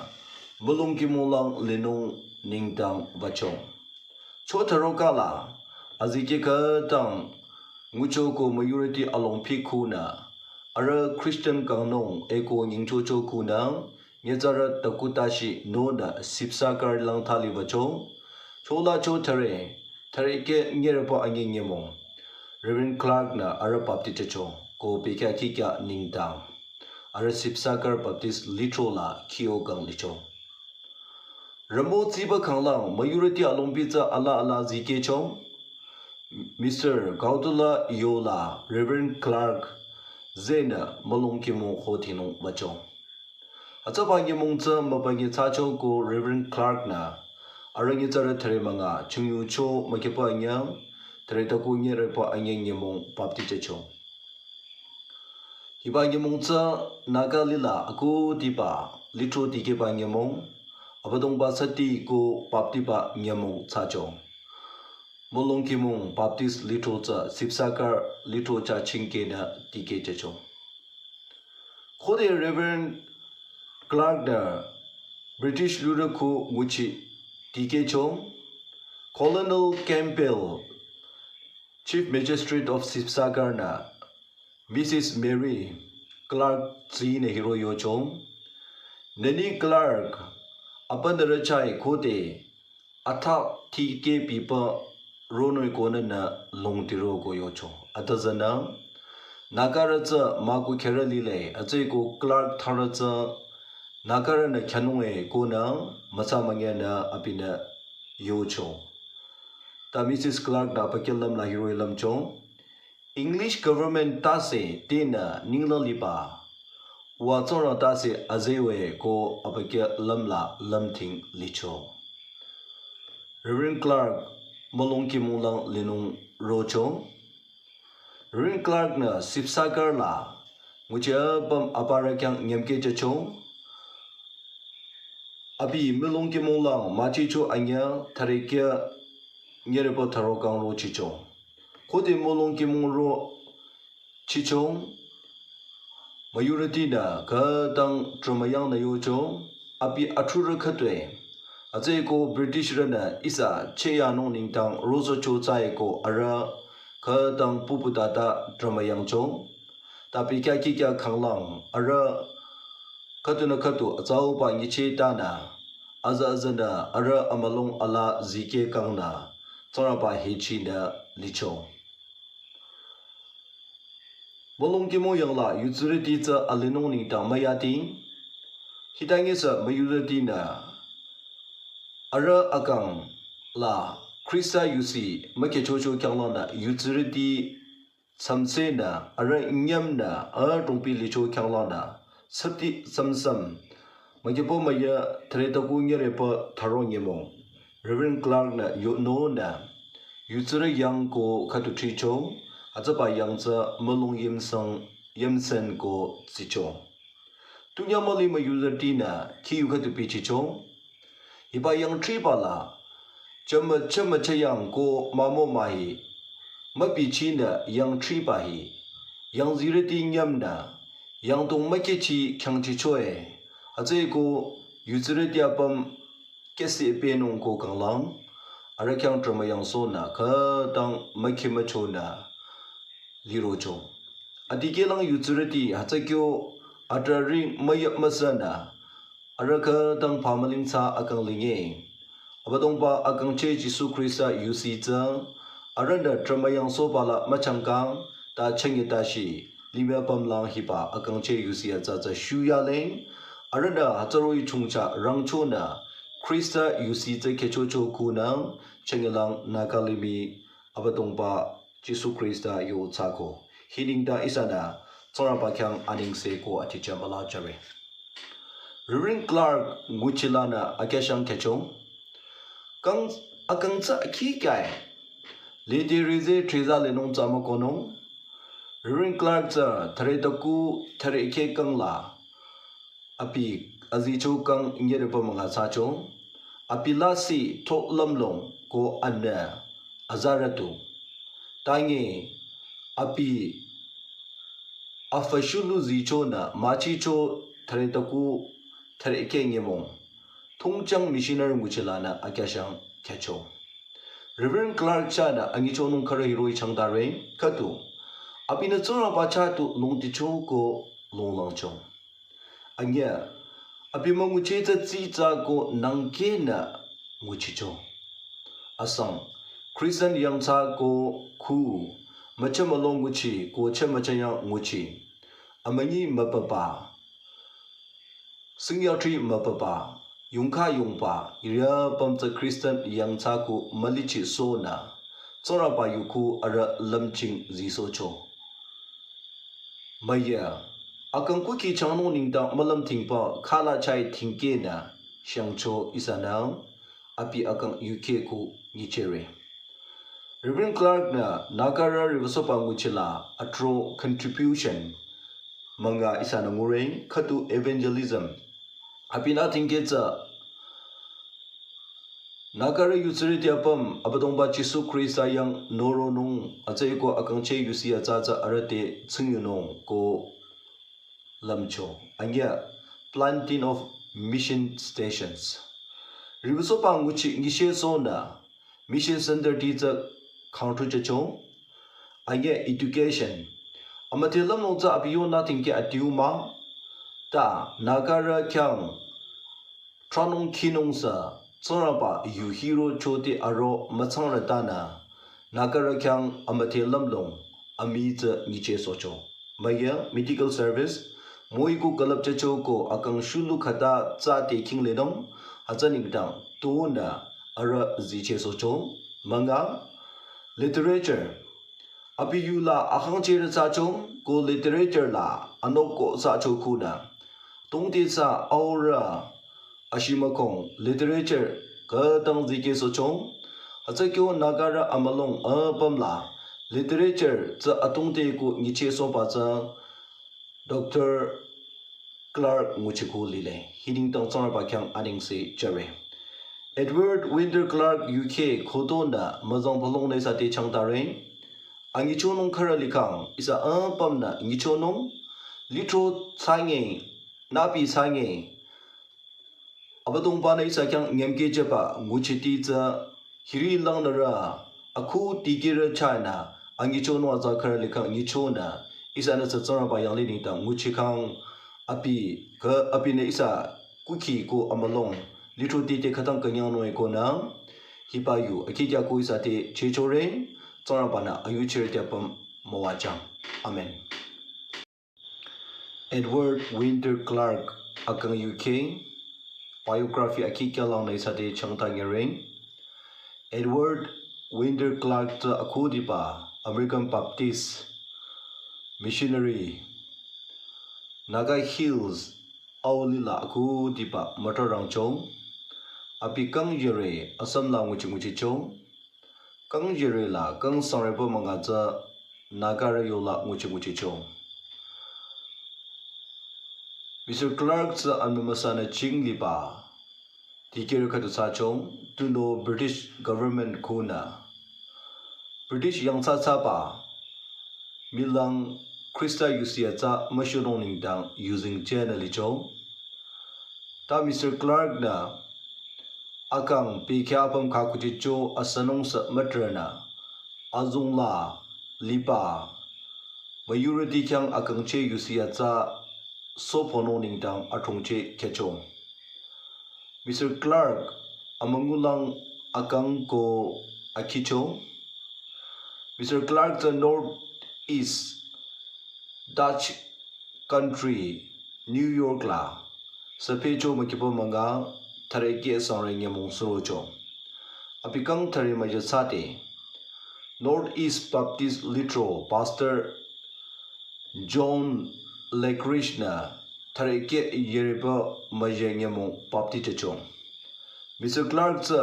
Mülung kimonglang linung nengdang wücho. Cho thüro kala, azikeh khütang, ngucho ko majority alongpi khunü, arüh Christian kangnung eko nyingchocho khunü, nyitsarü takutashi nonü Sibsagar lang thali wücho, chola cho thüre, thürekeh nyerbo anyüh nyümong. Reverend Clark-nü arüh baptize cho, ko bekhyah kihkhyah nengdang. Arüh Sibsagar Baptist lithro la kyo kang licho. Ramo tsiba khanglang majority alongpi tsü ala ala zikehcho. Mister Gautula yola Reverend Clark zenü mülung kimong hotingnung wücho. Atsaba nyümong tsü mübünyi thsacho ko Reverend Clark-nü arüh nyitsarü thüre münga chingyucho mükipa anyüh, thüre taku nyerbo anyüh nyümong baptize cho. Hiba nyümong tsü Naga lila akhudiba lithro dikehba nyümong, Abüdongba sati ko baptiba nyümong thsacho. Mülung kimong Baptist lithro tsü Sibsagar lithro chah chingkehnü dikehjücho. Khode Reverend Clark-nü British lurü khu nguchi dikehcho, Colonel Campbell, Chief Magistrate of Sibsagar-nü Missus Mary Clark tsinü hiro yocho. Nüni Clark, apünürü chai khode, athah tikeh pipa ronoi konü nü longtiro ko yocho. Atüzünü, Nagarü tsü müku kherü lile, atsüko Clark thsarü tsü Nagarünü khyünung-e konü mütsa münyenü abinü yocho. Ta Missus Clark-nü abükyü lümla hiroh-i lümcho. English government tase tenü ninglang liba. Wa Tsingrang tase azeu-e ko abükyü lümla lümdhing licho. Reverend Clark mülung kimonglang linung rocho. Reverend Clark-nü Sibsagar la nguchi apüm aparü khyang nyümkehjücho. Abi mülung kimonglang müchicho anyüh thürekeh nyerbo thüro kang rochicho. Khode mülung kimong rochicho, majority-nü khütang trümüyangnü yocho, abi athrurü khütoi. Atsüko British-rünü ihsa cheyanung nengdang rosohcho tsüko arüh khütang pupu tata trümüyangcho. Ta bekhyah kihkhyah khanglang arüh khüdunü khüdu atsauba nyicheh tanü, aza azanü arüh amülung ala zikeh kangnü, Tsingrangba hichinü licho. Mülung kimong yangla yutsurüti tsü alinung nengdang müyati, hitang ihsa majority-nü arüh akang la Khrista yusi mükehchocho khyanglangnü yutsurüti tsamtsenü arüh nyümnü adrongpi licho khyanglangnü sati samsam mükipo müya thüre taku nyerepü thüro nyümong Reverend Clark-nü yonunü yutsurü yang ko khüdu thricho, atsaba yang tsü mülung yimsang yimsen ko tsicho. Tunyamüli müyuzarütinü khiyu khüdu bichicho. Hiba yang thriba la chama chama chayang ko mamo mahi, mübichinü yang thriba hi, yang zirüti nyümnü yangdong mükechi khyangchichoe, atsüko yutsurüti apüm kesi penung ko kanglang, arüh khyang trümüyangsohnü khütang mükhimüchonü lirocho. Adikehlang yutsurüti hütsükyo atrüring müyap müsanü, arüh khütang pamüling tsü akang linge. Abüdongba akangcheh Jisu Khrista yusi tsü, arühnü trümüyangsohba la müchangkang, ta chenge tashi, limih apümlang hiba akangcheh yusi atsa tsü shuyaleng, arühnü hütsüroh-i chongcha rangchonü, Khrista yusi tsü kehchocho kunang, chengelang Naga limih Abüdongba Jisu Khrista yo tsüko. Hi nengdang ihsanü, Tsingrangba khyang anengse ko atichah müla jüre. Reverend Clark nguchilanü akyashang kehcho. Kang, akang tsü akhi kyae. Lede rize thriza lenung tsü mükohnung. Reverend Clark tsü thüre taku thüre keh kangla abi azicho kang nyereba manga thsacho. Abi lasih to lümlong ko anü azarütu. Tangi abi afü shulu zichonü müchicho thüre taku thüre keh nyümong thongchang missionary nguchilanü akyashang kyacho. Reverend Clark chahnü angichonung khürü hiroh-i changtare khüdu abinü Tsingrangba chah tu longdicho ko longlangcho. Anyi abi münguchi tsü tsitsa ko nangkehnü nguchicho. Asang Christian yangthsa ko khu müchemülong nguchi ko chemücheyang nguchi, amünyi müpapa, singyatri müpapa, yongkha yongba, irü püm tsü Christian yangthsa ko mülichisohnü Tsingrangba yu khu arüh lümching zisohcho. Müya akang kukhi changnung nengdang mülümthingba khala chai thingkehnü shangcho ihsanü abi akang yukhe khu nyichere. Reverend Clark-nü Nagarü riwüsohba nguchila atro contribution manga ihsanü ngure khüdu evangelism. Abinü thingkeh tsü Nagarü yutsirüti apüm Abüdongba Jisu Khrista yang noronung atsüko akangcheh yusi atsa tsü arüh te tsingyunung ko lümcho. Anyi planting of mission stations. Riwüsohba nguchi nyishesohnü mission centre ti tsü khangthu jücho. Anyi education. Amüdhe lümlong tsü abi yonü thingkeh adiu mah. Ta Nagarü khyang tranung khinung sü Tsingrangba yu hirocho te aro mütsangrütanü Nagarü khyang amüdhe lümlong amii tsü nyichehsohcho. Müya medical service, müiku külüpchehcho ko akang shulu khüta tsü te khinglenung, hütsü nengdang tonü arüh zichehsohcho. Münga literature, abi yula akangchehrü thsacho ko literature la anoko thsacho khunü tongte tsü aurü ashimükong literature khütang zikehsohcho. Hütsü kyo Nagarü amülung apümla literature tsü atongte ko nyichehsohba tsü Doctor Clark nguchi khu lile. Hi nengdang Tsingrangba khyang anengse jüre. Edward Winter Clark U K khütonü müzang phalongnü ihsa te changtare. Angichonung khürü likhang ihsa apümnü ngichonung, lithro thsange, nübi thsange, Abüdongba-nü ihsa khyang nyümkeh jüba nguchiti tsü hiri langnürü akhu dikehrü chahnü angichonung atsa khürü likhang ngichonü ihsanü tsü Tsingrangba yanglih nengdang nguchikhang abi kha abinü ihsa kukhi ko amülung lithroti te khütang künyangnung ekonü hiba yu akhikya ko ihsa te chehchore. Tsingrangba-nü ayuchirüti apüm müwajüng. Amen. Edward Winter Clark akang U K biography akhikya langnü ihsa te changtanyüre. Edward Winter Clark tsü akhudiba American Baptist missionary, Naga Hills aulila akhudiba mütrarangcho. Abi kangjüre Assam la nguchi nguchicho. Kangjüre la kangsangreba münga tsü Nagarü yola nguchi nguchicho. Mister Clark tsü amümüsanü ching liba dikehrü khüdu thsacho. Tunüo British government khunü British yangthsa thsaba milang Khrista yusi atsa müshunung nengdang yuzeng jünü licho. Ta Mister Clark-nü akang bekhyah apüm khakuchicho asünung sü mütrünü azongla liba müyurüti khyang akangcheh yusi atsa sohpünung nengdang athongcheh khyücho. Mister Clark amüngulang akang ko akhicho. Mister Clark tsü North East Dutch country New York la süpehcho mükipa münga thüre keh sangre nyümong surocho. Abi kang thüre müjü thsade North East Baptist Lithro Pastor John Lackridge-nü thüre keh yüreba müjü nyümong bapti jücho. Mister Clark tsü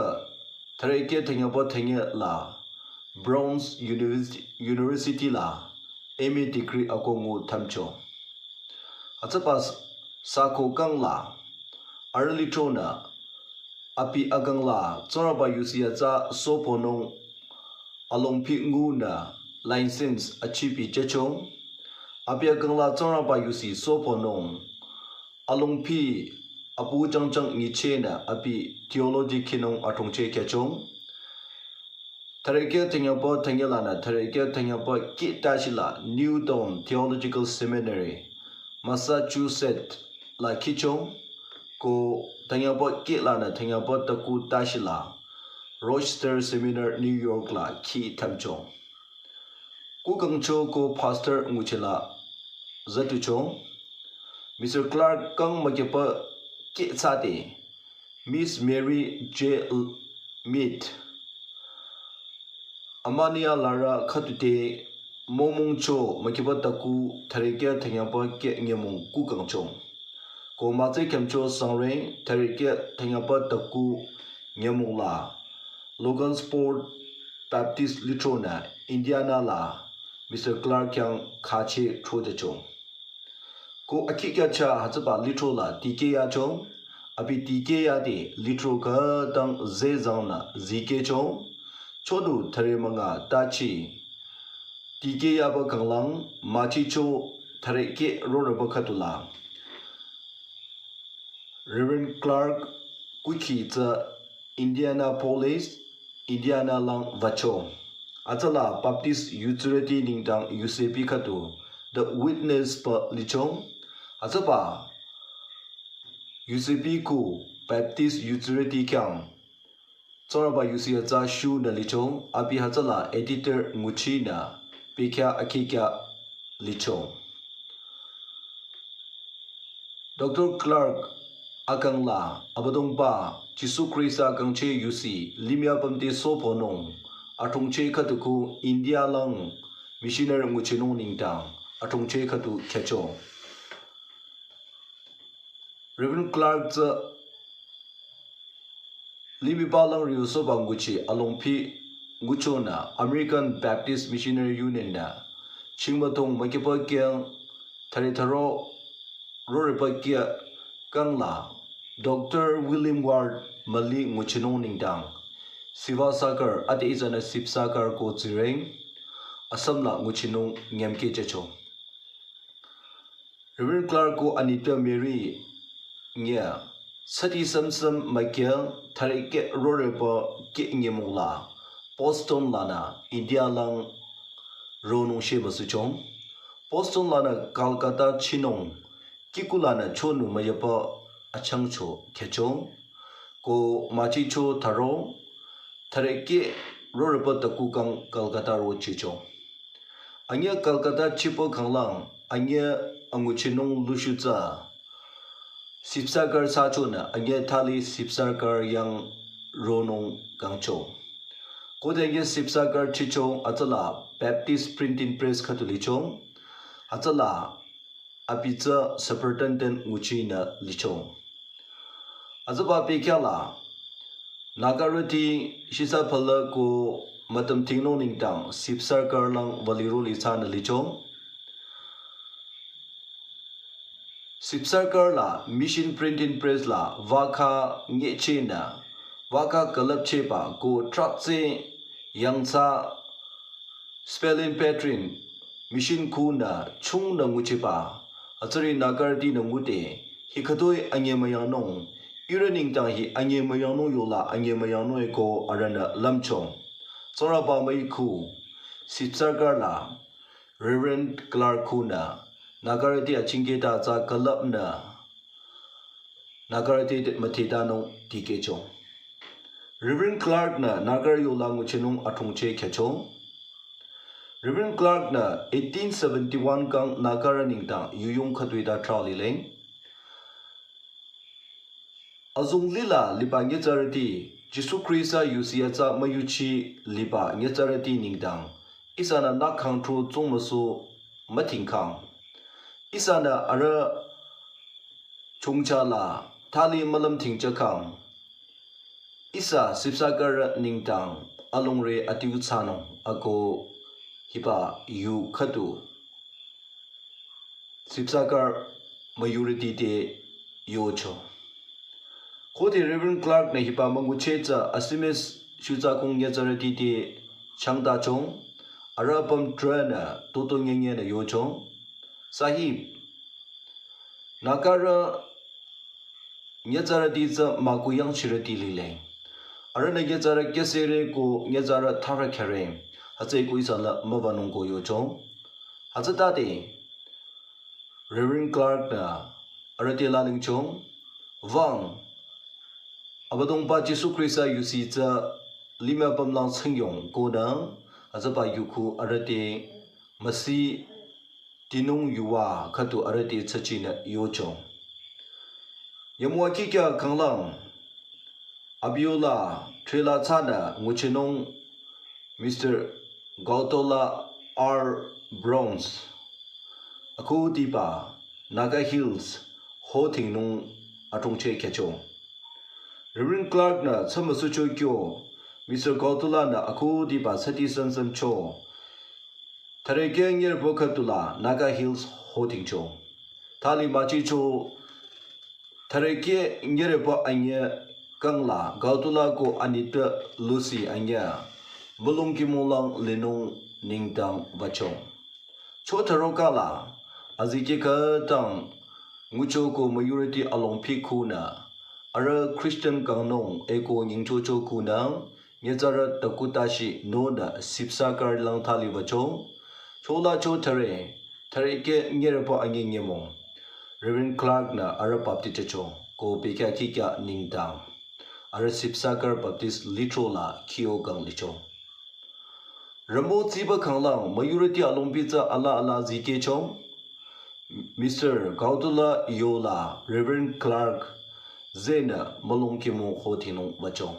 thüre keh thünyaba thünye la Brown's University, University la M A degree ako ngu thamcho. Hütsüba s- sako kangla, arüh lithronü, abi akangla, Tsingrangba yusi atsa soponung, alongpi ngunü, license achipi jücho. Abi akangla Tsingrangba yusi soponung, alongpi apu jangjang nyichehnü abi theology khinung athrongcheh khyücho. Thürekeh thengyaba thengyelanü thürekeh thengyaba kih tashila New Dawn Theological Seminary, Massachusetts la khicho, ko thengyaba kihlanü thengyaba taku tashila Rochester Seminar, New York la khi thamcho. Kukangcho ko pastor nguchila zütucho. Mister Clark kang makepa kih tsade, Miss Mary J. L- Mead, amaniya larü khütute mongmongcho makepa taku thürekeh thengyaba kih nyümong kukangcho. Ko mütse khyümcho sangre thürekeh thengyaba taku nyümongla Logansport Baptist lithronü Indiana la Mister Clark khyang khacheh throtacho. Ko akhi kyacha hütsüba lithrola tikeh yacho, abi tikeh yade lithro khütang zezangnü zikehcho, chodu thüre münga tachi tikeh yaba kanglang müchicho thürekeh roreba khüdula Reverend Clark kukhi tsü Indianapolis, Indiana lang wücho. Hütsüla Baptist Youth Society nengdang yusepi khüdu The Witness pü licho. Hütsüba yusepi ku Baptist Youth Society khyang Tsingrangba yusi atsa shunü licho, abi hütsüla editor nguchinü bekhyah akhikhyah licho. Doctor Clark akangla Abüdongba Jisu Khrista kangcheh yusi limih apümte soponung athrongcheh khüdu ku India lang missionary nguchinung nengdang athrongcheh khüdu khyücho. Reverend Clark tsü limihba lang riusohba nguchi alongpi nguchonü American Baptist Missionary Union nü chingmütong makepa kih thüre thüro roreba kih kangla Doctor William Ward müli nguchinung nengdang Sivasagar, ade ihsanü Sibsagar ko tsireng, Assam la nguchinung nyümkeh jücho. Reverend Clark ko anitpü Mary nge sati samsam makepa thürekeh roreba kih nyümongla Boston lanü India lang ronung shemüsucho. Boston lanü Calcutta chinung kihkulanü chonu müyüpa achangcho khyücho. Ko müchicho thüro thürekeh roreba taku kang Calcutta rochicho. Anyi Calcutta chipa kanglang anyi anguchinung lushu tsü Sibsagar sachonü anyi thali Sibsagar yang ronung kangcho. Khode anyi Sibsagar chicho hütsüla Baptist Printing Press khüdu licho. Hütsüla abi tsü superintendent nguchinü licho. Hütsüba bekhyahla Nagarüti shisa phala ko mütüm thingnung nengdang Sibsagar lang wüliro lithsanü licho. Sibsagar la Mission Printing Press la vakha nyechehnü vakha külüpchehba ko traktse yangthsa spelling pattern mission khunü chungnü nguchiba, hütsüri Nagarütinü ngude, hi khütoi anyemüyangnung, ihrü nengdang hi anyemüyangnung yola anyemüyangnung-e ko arühnü lümcho. Tsingrangba müikhu Sibsagar la Reverend Clark khunü Nagarüti achingketa tsü külüpnü Nagarüti müthetanung dikehcho. Reverend Clark nü Nagarü yola nguchinung athrongcheh khyücho. Reverend Clark nü eighteen seventy-one kang Nagarü nengdang yuyong khütoi ta trah lile. Azong lila liba nyitsarüti Jisu Khrista yusi atsa müyuchi liba nyitsarüti nengdang ihsanü nü khangthro tsungmüsu müthingkhang, ihsanü arüh chongcha la thali mülümthingchehkhang, ihsa Sibsagar nengdang alongre adiu thsanung ako hiba yu khüdu Sipsakar majority te yocho. Khode Reverend Clark nü hiba müngucheh tsü Assamese shutsa kong nyitsarüti te changtachong, arüh apüm trünü toto nyenyenü yochong. Sahib, Nagarü nyitsarüti tsü mükoh yangchirüti lile. Arühnü nyitsarü kyüsere ko nyitsarü tharü khyare. Hütsüeko ihsa la müwanung ko yochong. Hütsütade Reverend Clark nü arüh te lalingchong, wüng, Abüdongba Jisu Khrista yusi tsü limih apümlang tsingyong konü, hütsüba yukhu arüh te müsi tinung yuva khüdu arüh te tsüchinü yochong. Yamua kikya kanglang, abiola trela tsünü nguchinung Mister Gautala R Browns, akhudiba Naga Hills hotingnung atongcheh khyücho. Reverend Clark nü tsümüsucho kyo, Mister Gautala nü akhudiba sati sansancho, thürekeh nyirübo khüdula Naga Hills hotingcho. Thali müchicho, thürekeh nyirübo anyüh kangla Gautala ko anitpü Lucy anyüh mülung kimonglang linung nengdang wücho. Cho thüro kala azikeh khütang ngucho ko majority alongpi khunü, arüh Christian kangnung eko nyingchocho khunü, nyitsarü takutashi nonü Sibsagar lang thali wücho. Chola cho thüre, thürekeh nyirübo anyüh nyümong Reverend Clark nü arüh baptize thsacho ko bekhyah kikya nengdang arüh Sibsagar Baptist lithro la kyo kang licho. Ramo tsiba kanglang majority alongpi tsü ala ala zikehcho. Mister Gautala yola Reverend Clark zenü mülung kimong hotingnung wücho.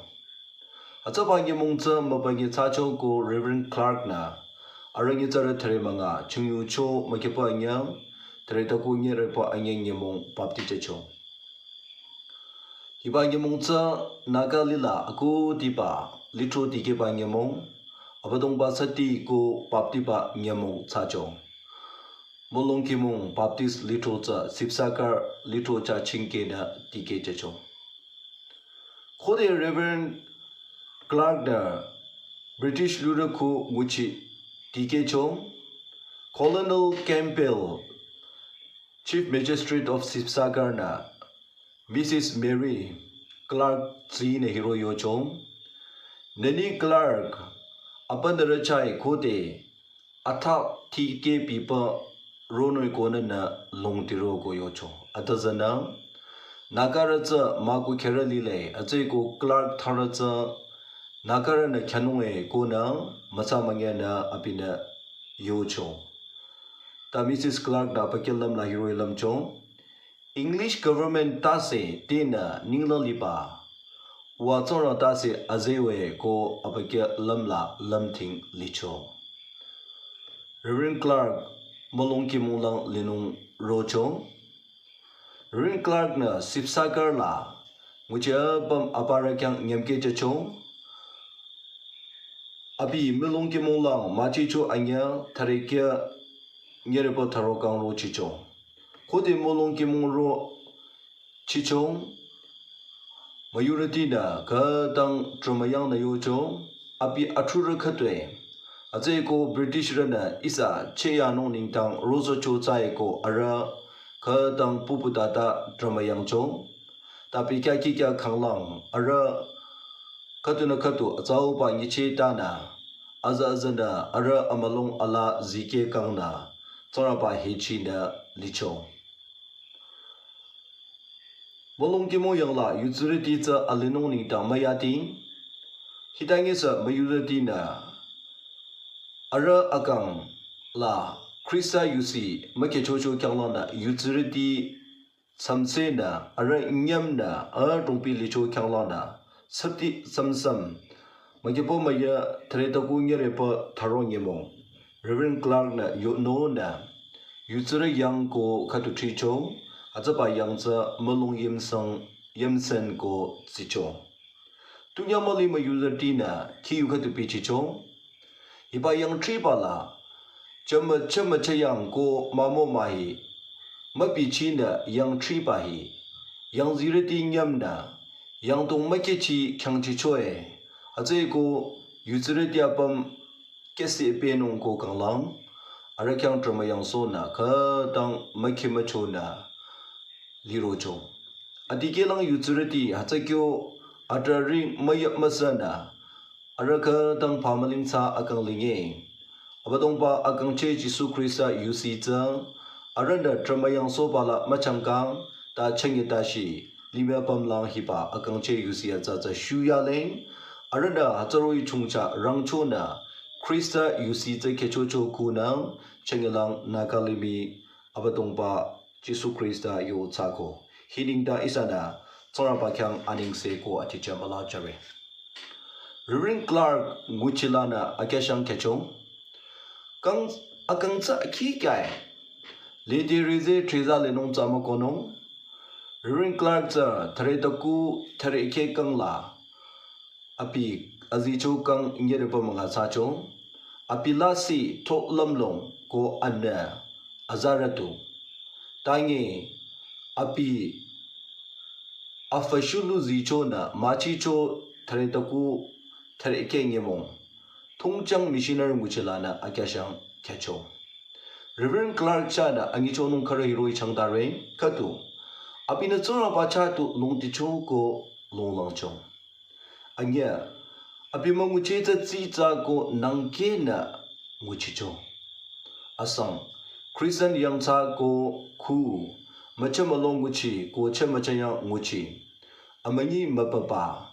Hütsüba nyümong tsü mübünyi thsacho ko Reverend Clark nü arüh nyitsarü thüre münga chingyucho mükipa anyüh, thüre taku nyirübo anyüh nyümong baptize thsacho. Hiba nyümong tsü Naga lila akhudiba lithro dikehba nyümong, Abüdongba sati ko baptiba nyümong thsacho. Mülung kimong Baptist lithro tsü Sibsagar lithro chah chingkehnü dikehjücho. Khode Reverend Clark nü British lurü khu nguchi dikehcho, Colonel Campbell, Chief Magistrate of Sibsagar nü Missus Mary Clark tsinü hiro yocho, nüni Clark apünü rüchai khode athah tikeh pipü ronoi konü nü longtiro ko yocho. Atüzünü Nagarü tsü mükoh khyarü lile, hütsüeko Clark tharü tsü Nagarünü khyanunge konü mütsa münyenü abinü yocho. Ta Missus Clark nü abükyü lümla hiroh-i lümcho, English government tase tenü ninglang liba, wa Tsingrang tase azeu-e ko abükyü lümla lümdhing licho. Reverend Clark mülung kimonglang linung rocho. Reverend Clark nü Sibsagar la nguchi apüm aparü khyang nyümkeh jücho. Abi mülung kimonglang müchicho anyüh thürekeh nyirübo thüro kang rochicho. Khode mülung kimong rochicho, majority nü khütang trümüyangnü yocho, abi athrurü khütoi, hütsüeko British rünü ihsa cheyanung nengdang rosohcho tsüeko arüh khütang puputata trümüyangcho. Ta bekhyah kikya kanglang arüh khüdunü khüdu atsauba nyichehtanü, aza azanü arüh amülung ala zikeh kangnü Tsingrangba hechinü licho. Mülung kimong yangla yutsürüti tsü alinung nengdang müyati, hitanyisü majority nü arüh akang la Khrista yusi mükehchocho khyanglangnü yutsürüti samsenü arüh nyümnü adrongpi licho khyanglangnü sati samsam mükipo müyü thüre taku nyirübo thüro nyümong Reverend Clark nü yonunü yutsürü yang ko khüdu thricho, hütsüba yang tsü mülung yimsang yimsen ko tsicho. Tunyamüli majority nü khiyu khüdu bichicho. Hiba yang thriba la chama chama chayang ko mümo mühi mübichinü yangthriba hi, yangzirüti nyümnü, yangdong mükechi khyangchichoe, hütsüeko yutsürüti apüm kesi penung ko kanglang, arüh khyang trama yangsonü, khütang mükhi müchonü, lirocho. Adikehlang yutsürüti, hütsükyo, atrah ring müyap müsanü, arüh khütang pamaling tsü akang linge. Abüdongba akangcheh Jisu Khrista yusi tsü, arühnü trama yangsoba la müchangkang, ta chenge tashi, limih apümlang hiba akangcheh yusi atsa tsü shuyaleng, arühnü hütsüroh-i chongcha rangchonü, Khrista yusi tsü khyüchocho kunang, chengelang Naga limih, Abüdongba Jisu Khrista yo tsüko. Hi nengdang ihsanü, Tsingrangba khyang anengse ko aticha müla jüre. Reverend Clark nguchilanü akyashang khyücho. Kang, akang tsü akhi kyae. Lede reze treza lenung tsü mükonung. Reverend Clark tsü thüre taku thüre khe kangla. Abi azicho kang nyereba münga thsacho. Abi lasih to lümlong ko anü azarütu. Tangi abi afü shulu zichonü müchicho thüre taku thüre khe nyemong. Thongchang missionary nguchilanü akyashang khyücho. Reverend Clark chahnü angichonung khürü hiroh-i changtare khüdu. Abinü Tsingrangba chah tu longdicho ko longlangcho. Anyüh, abi müngucheh tsü tsitsa ko nangkehnü nguchicho. Asang, Christian yangthsa ko khu, mücheh mülong nguchi ko cheh mücheh yang nguchi. Amünyi müpapa.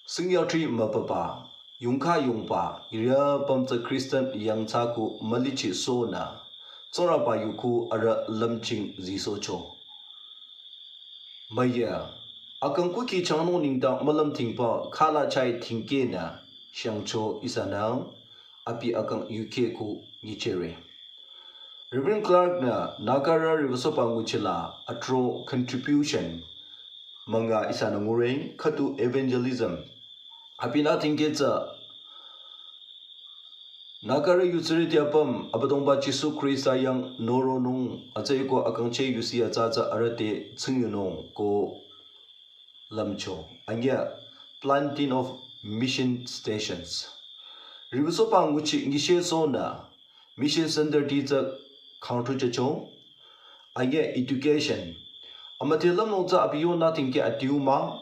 Singyatri müpapa, yongkha yongba, irü apüm tsü Christian yangthsa ko mülichi sonü. Tsingrangba yu khu arüh lümching zisocho. Müyü, akang kuki changnung nengdang mülüm thingba khala chai thingkehnü shangcho ihsanü, abi akang yukheh ko nyichehre. Reverend Clark nü Nagarü riwüsohba nguchila atro contribution münga ihsanü ngure khüdu evangelism. Abinü thingkeh tsü Nagarü yutsürüti apüm Abüdongba Jisu Khrista yang noronung atsüeko akangcheh yusi atsa tsü arüh te tsingyunung ko lümcho. Anyüh, planting of mission stations. Riwüsohba nguchi ngishe sonü mission center ti tsü khangthu chacho. Anyüh, education. Amüdhe lümlong tsü abi yonü thingkeh adiu mah.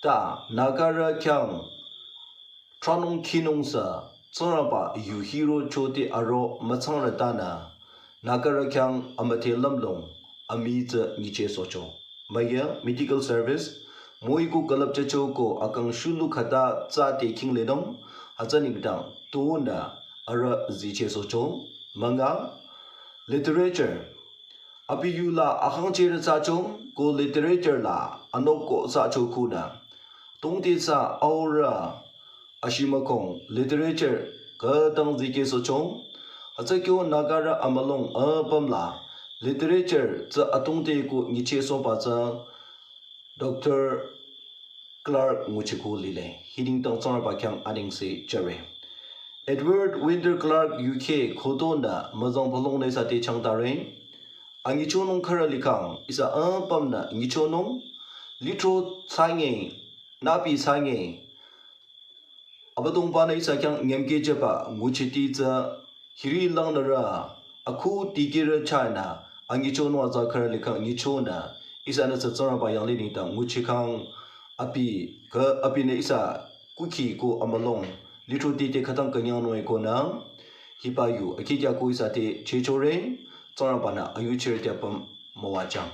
Ta Nagarü khyang tranung khinung sü, Tsingrangba yu hirocho te aro mütsangrü tanü, Nagarü khyang amüdhe lümlong, amii tsü nyicheh sohcho. Müyü, medical service, müiku külüpchehcho ko akang shulu khüta tsü te khingledong, hütsü nengdang, tonü, arüh zicheh sohcho. Münga, literature, abi yula akangchehrü thsacho, ko literature la, anoko thsacho khunü. Tongte tsü aurü, ashimükong, literature, khütang zikeh sohcho. Hütsükyo Nagarü amülong apüm la, literature tsü atongte ko nyicheh sohba tsü, Doctor Clark nguchiku lile, hi nengdang Tsingrangba khyang anengse jüre. Edward Winter Clark yukheh khütonü müzang palongnü ihsa te changtare. Angichonung khürü likhang, ihsa apümnü ngichonung, lithro thsange, nüpi thsange, Abüdongba-nü ihsa khyang nyümkeh jüba nguchiti tsü hiri langnürü, akhu dikehrü chahnü, angichonung atsa khürü likhang ngichonü, ihsanü tsü Tsingrangba yanglih nengdang nguchikhang, abi, kü, abinü ihsa kuki ko amülong, lithroti te khütang künyangnung ekonü, hiba yu, akikya ko ihsa te chehchore, Tsingrangba-nü ayuchirüti apüm müwajüng.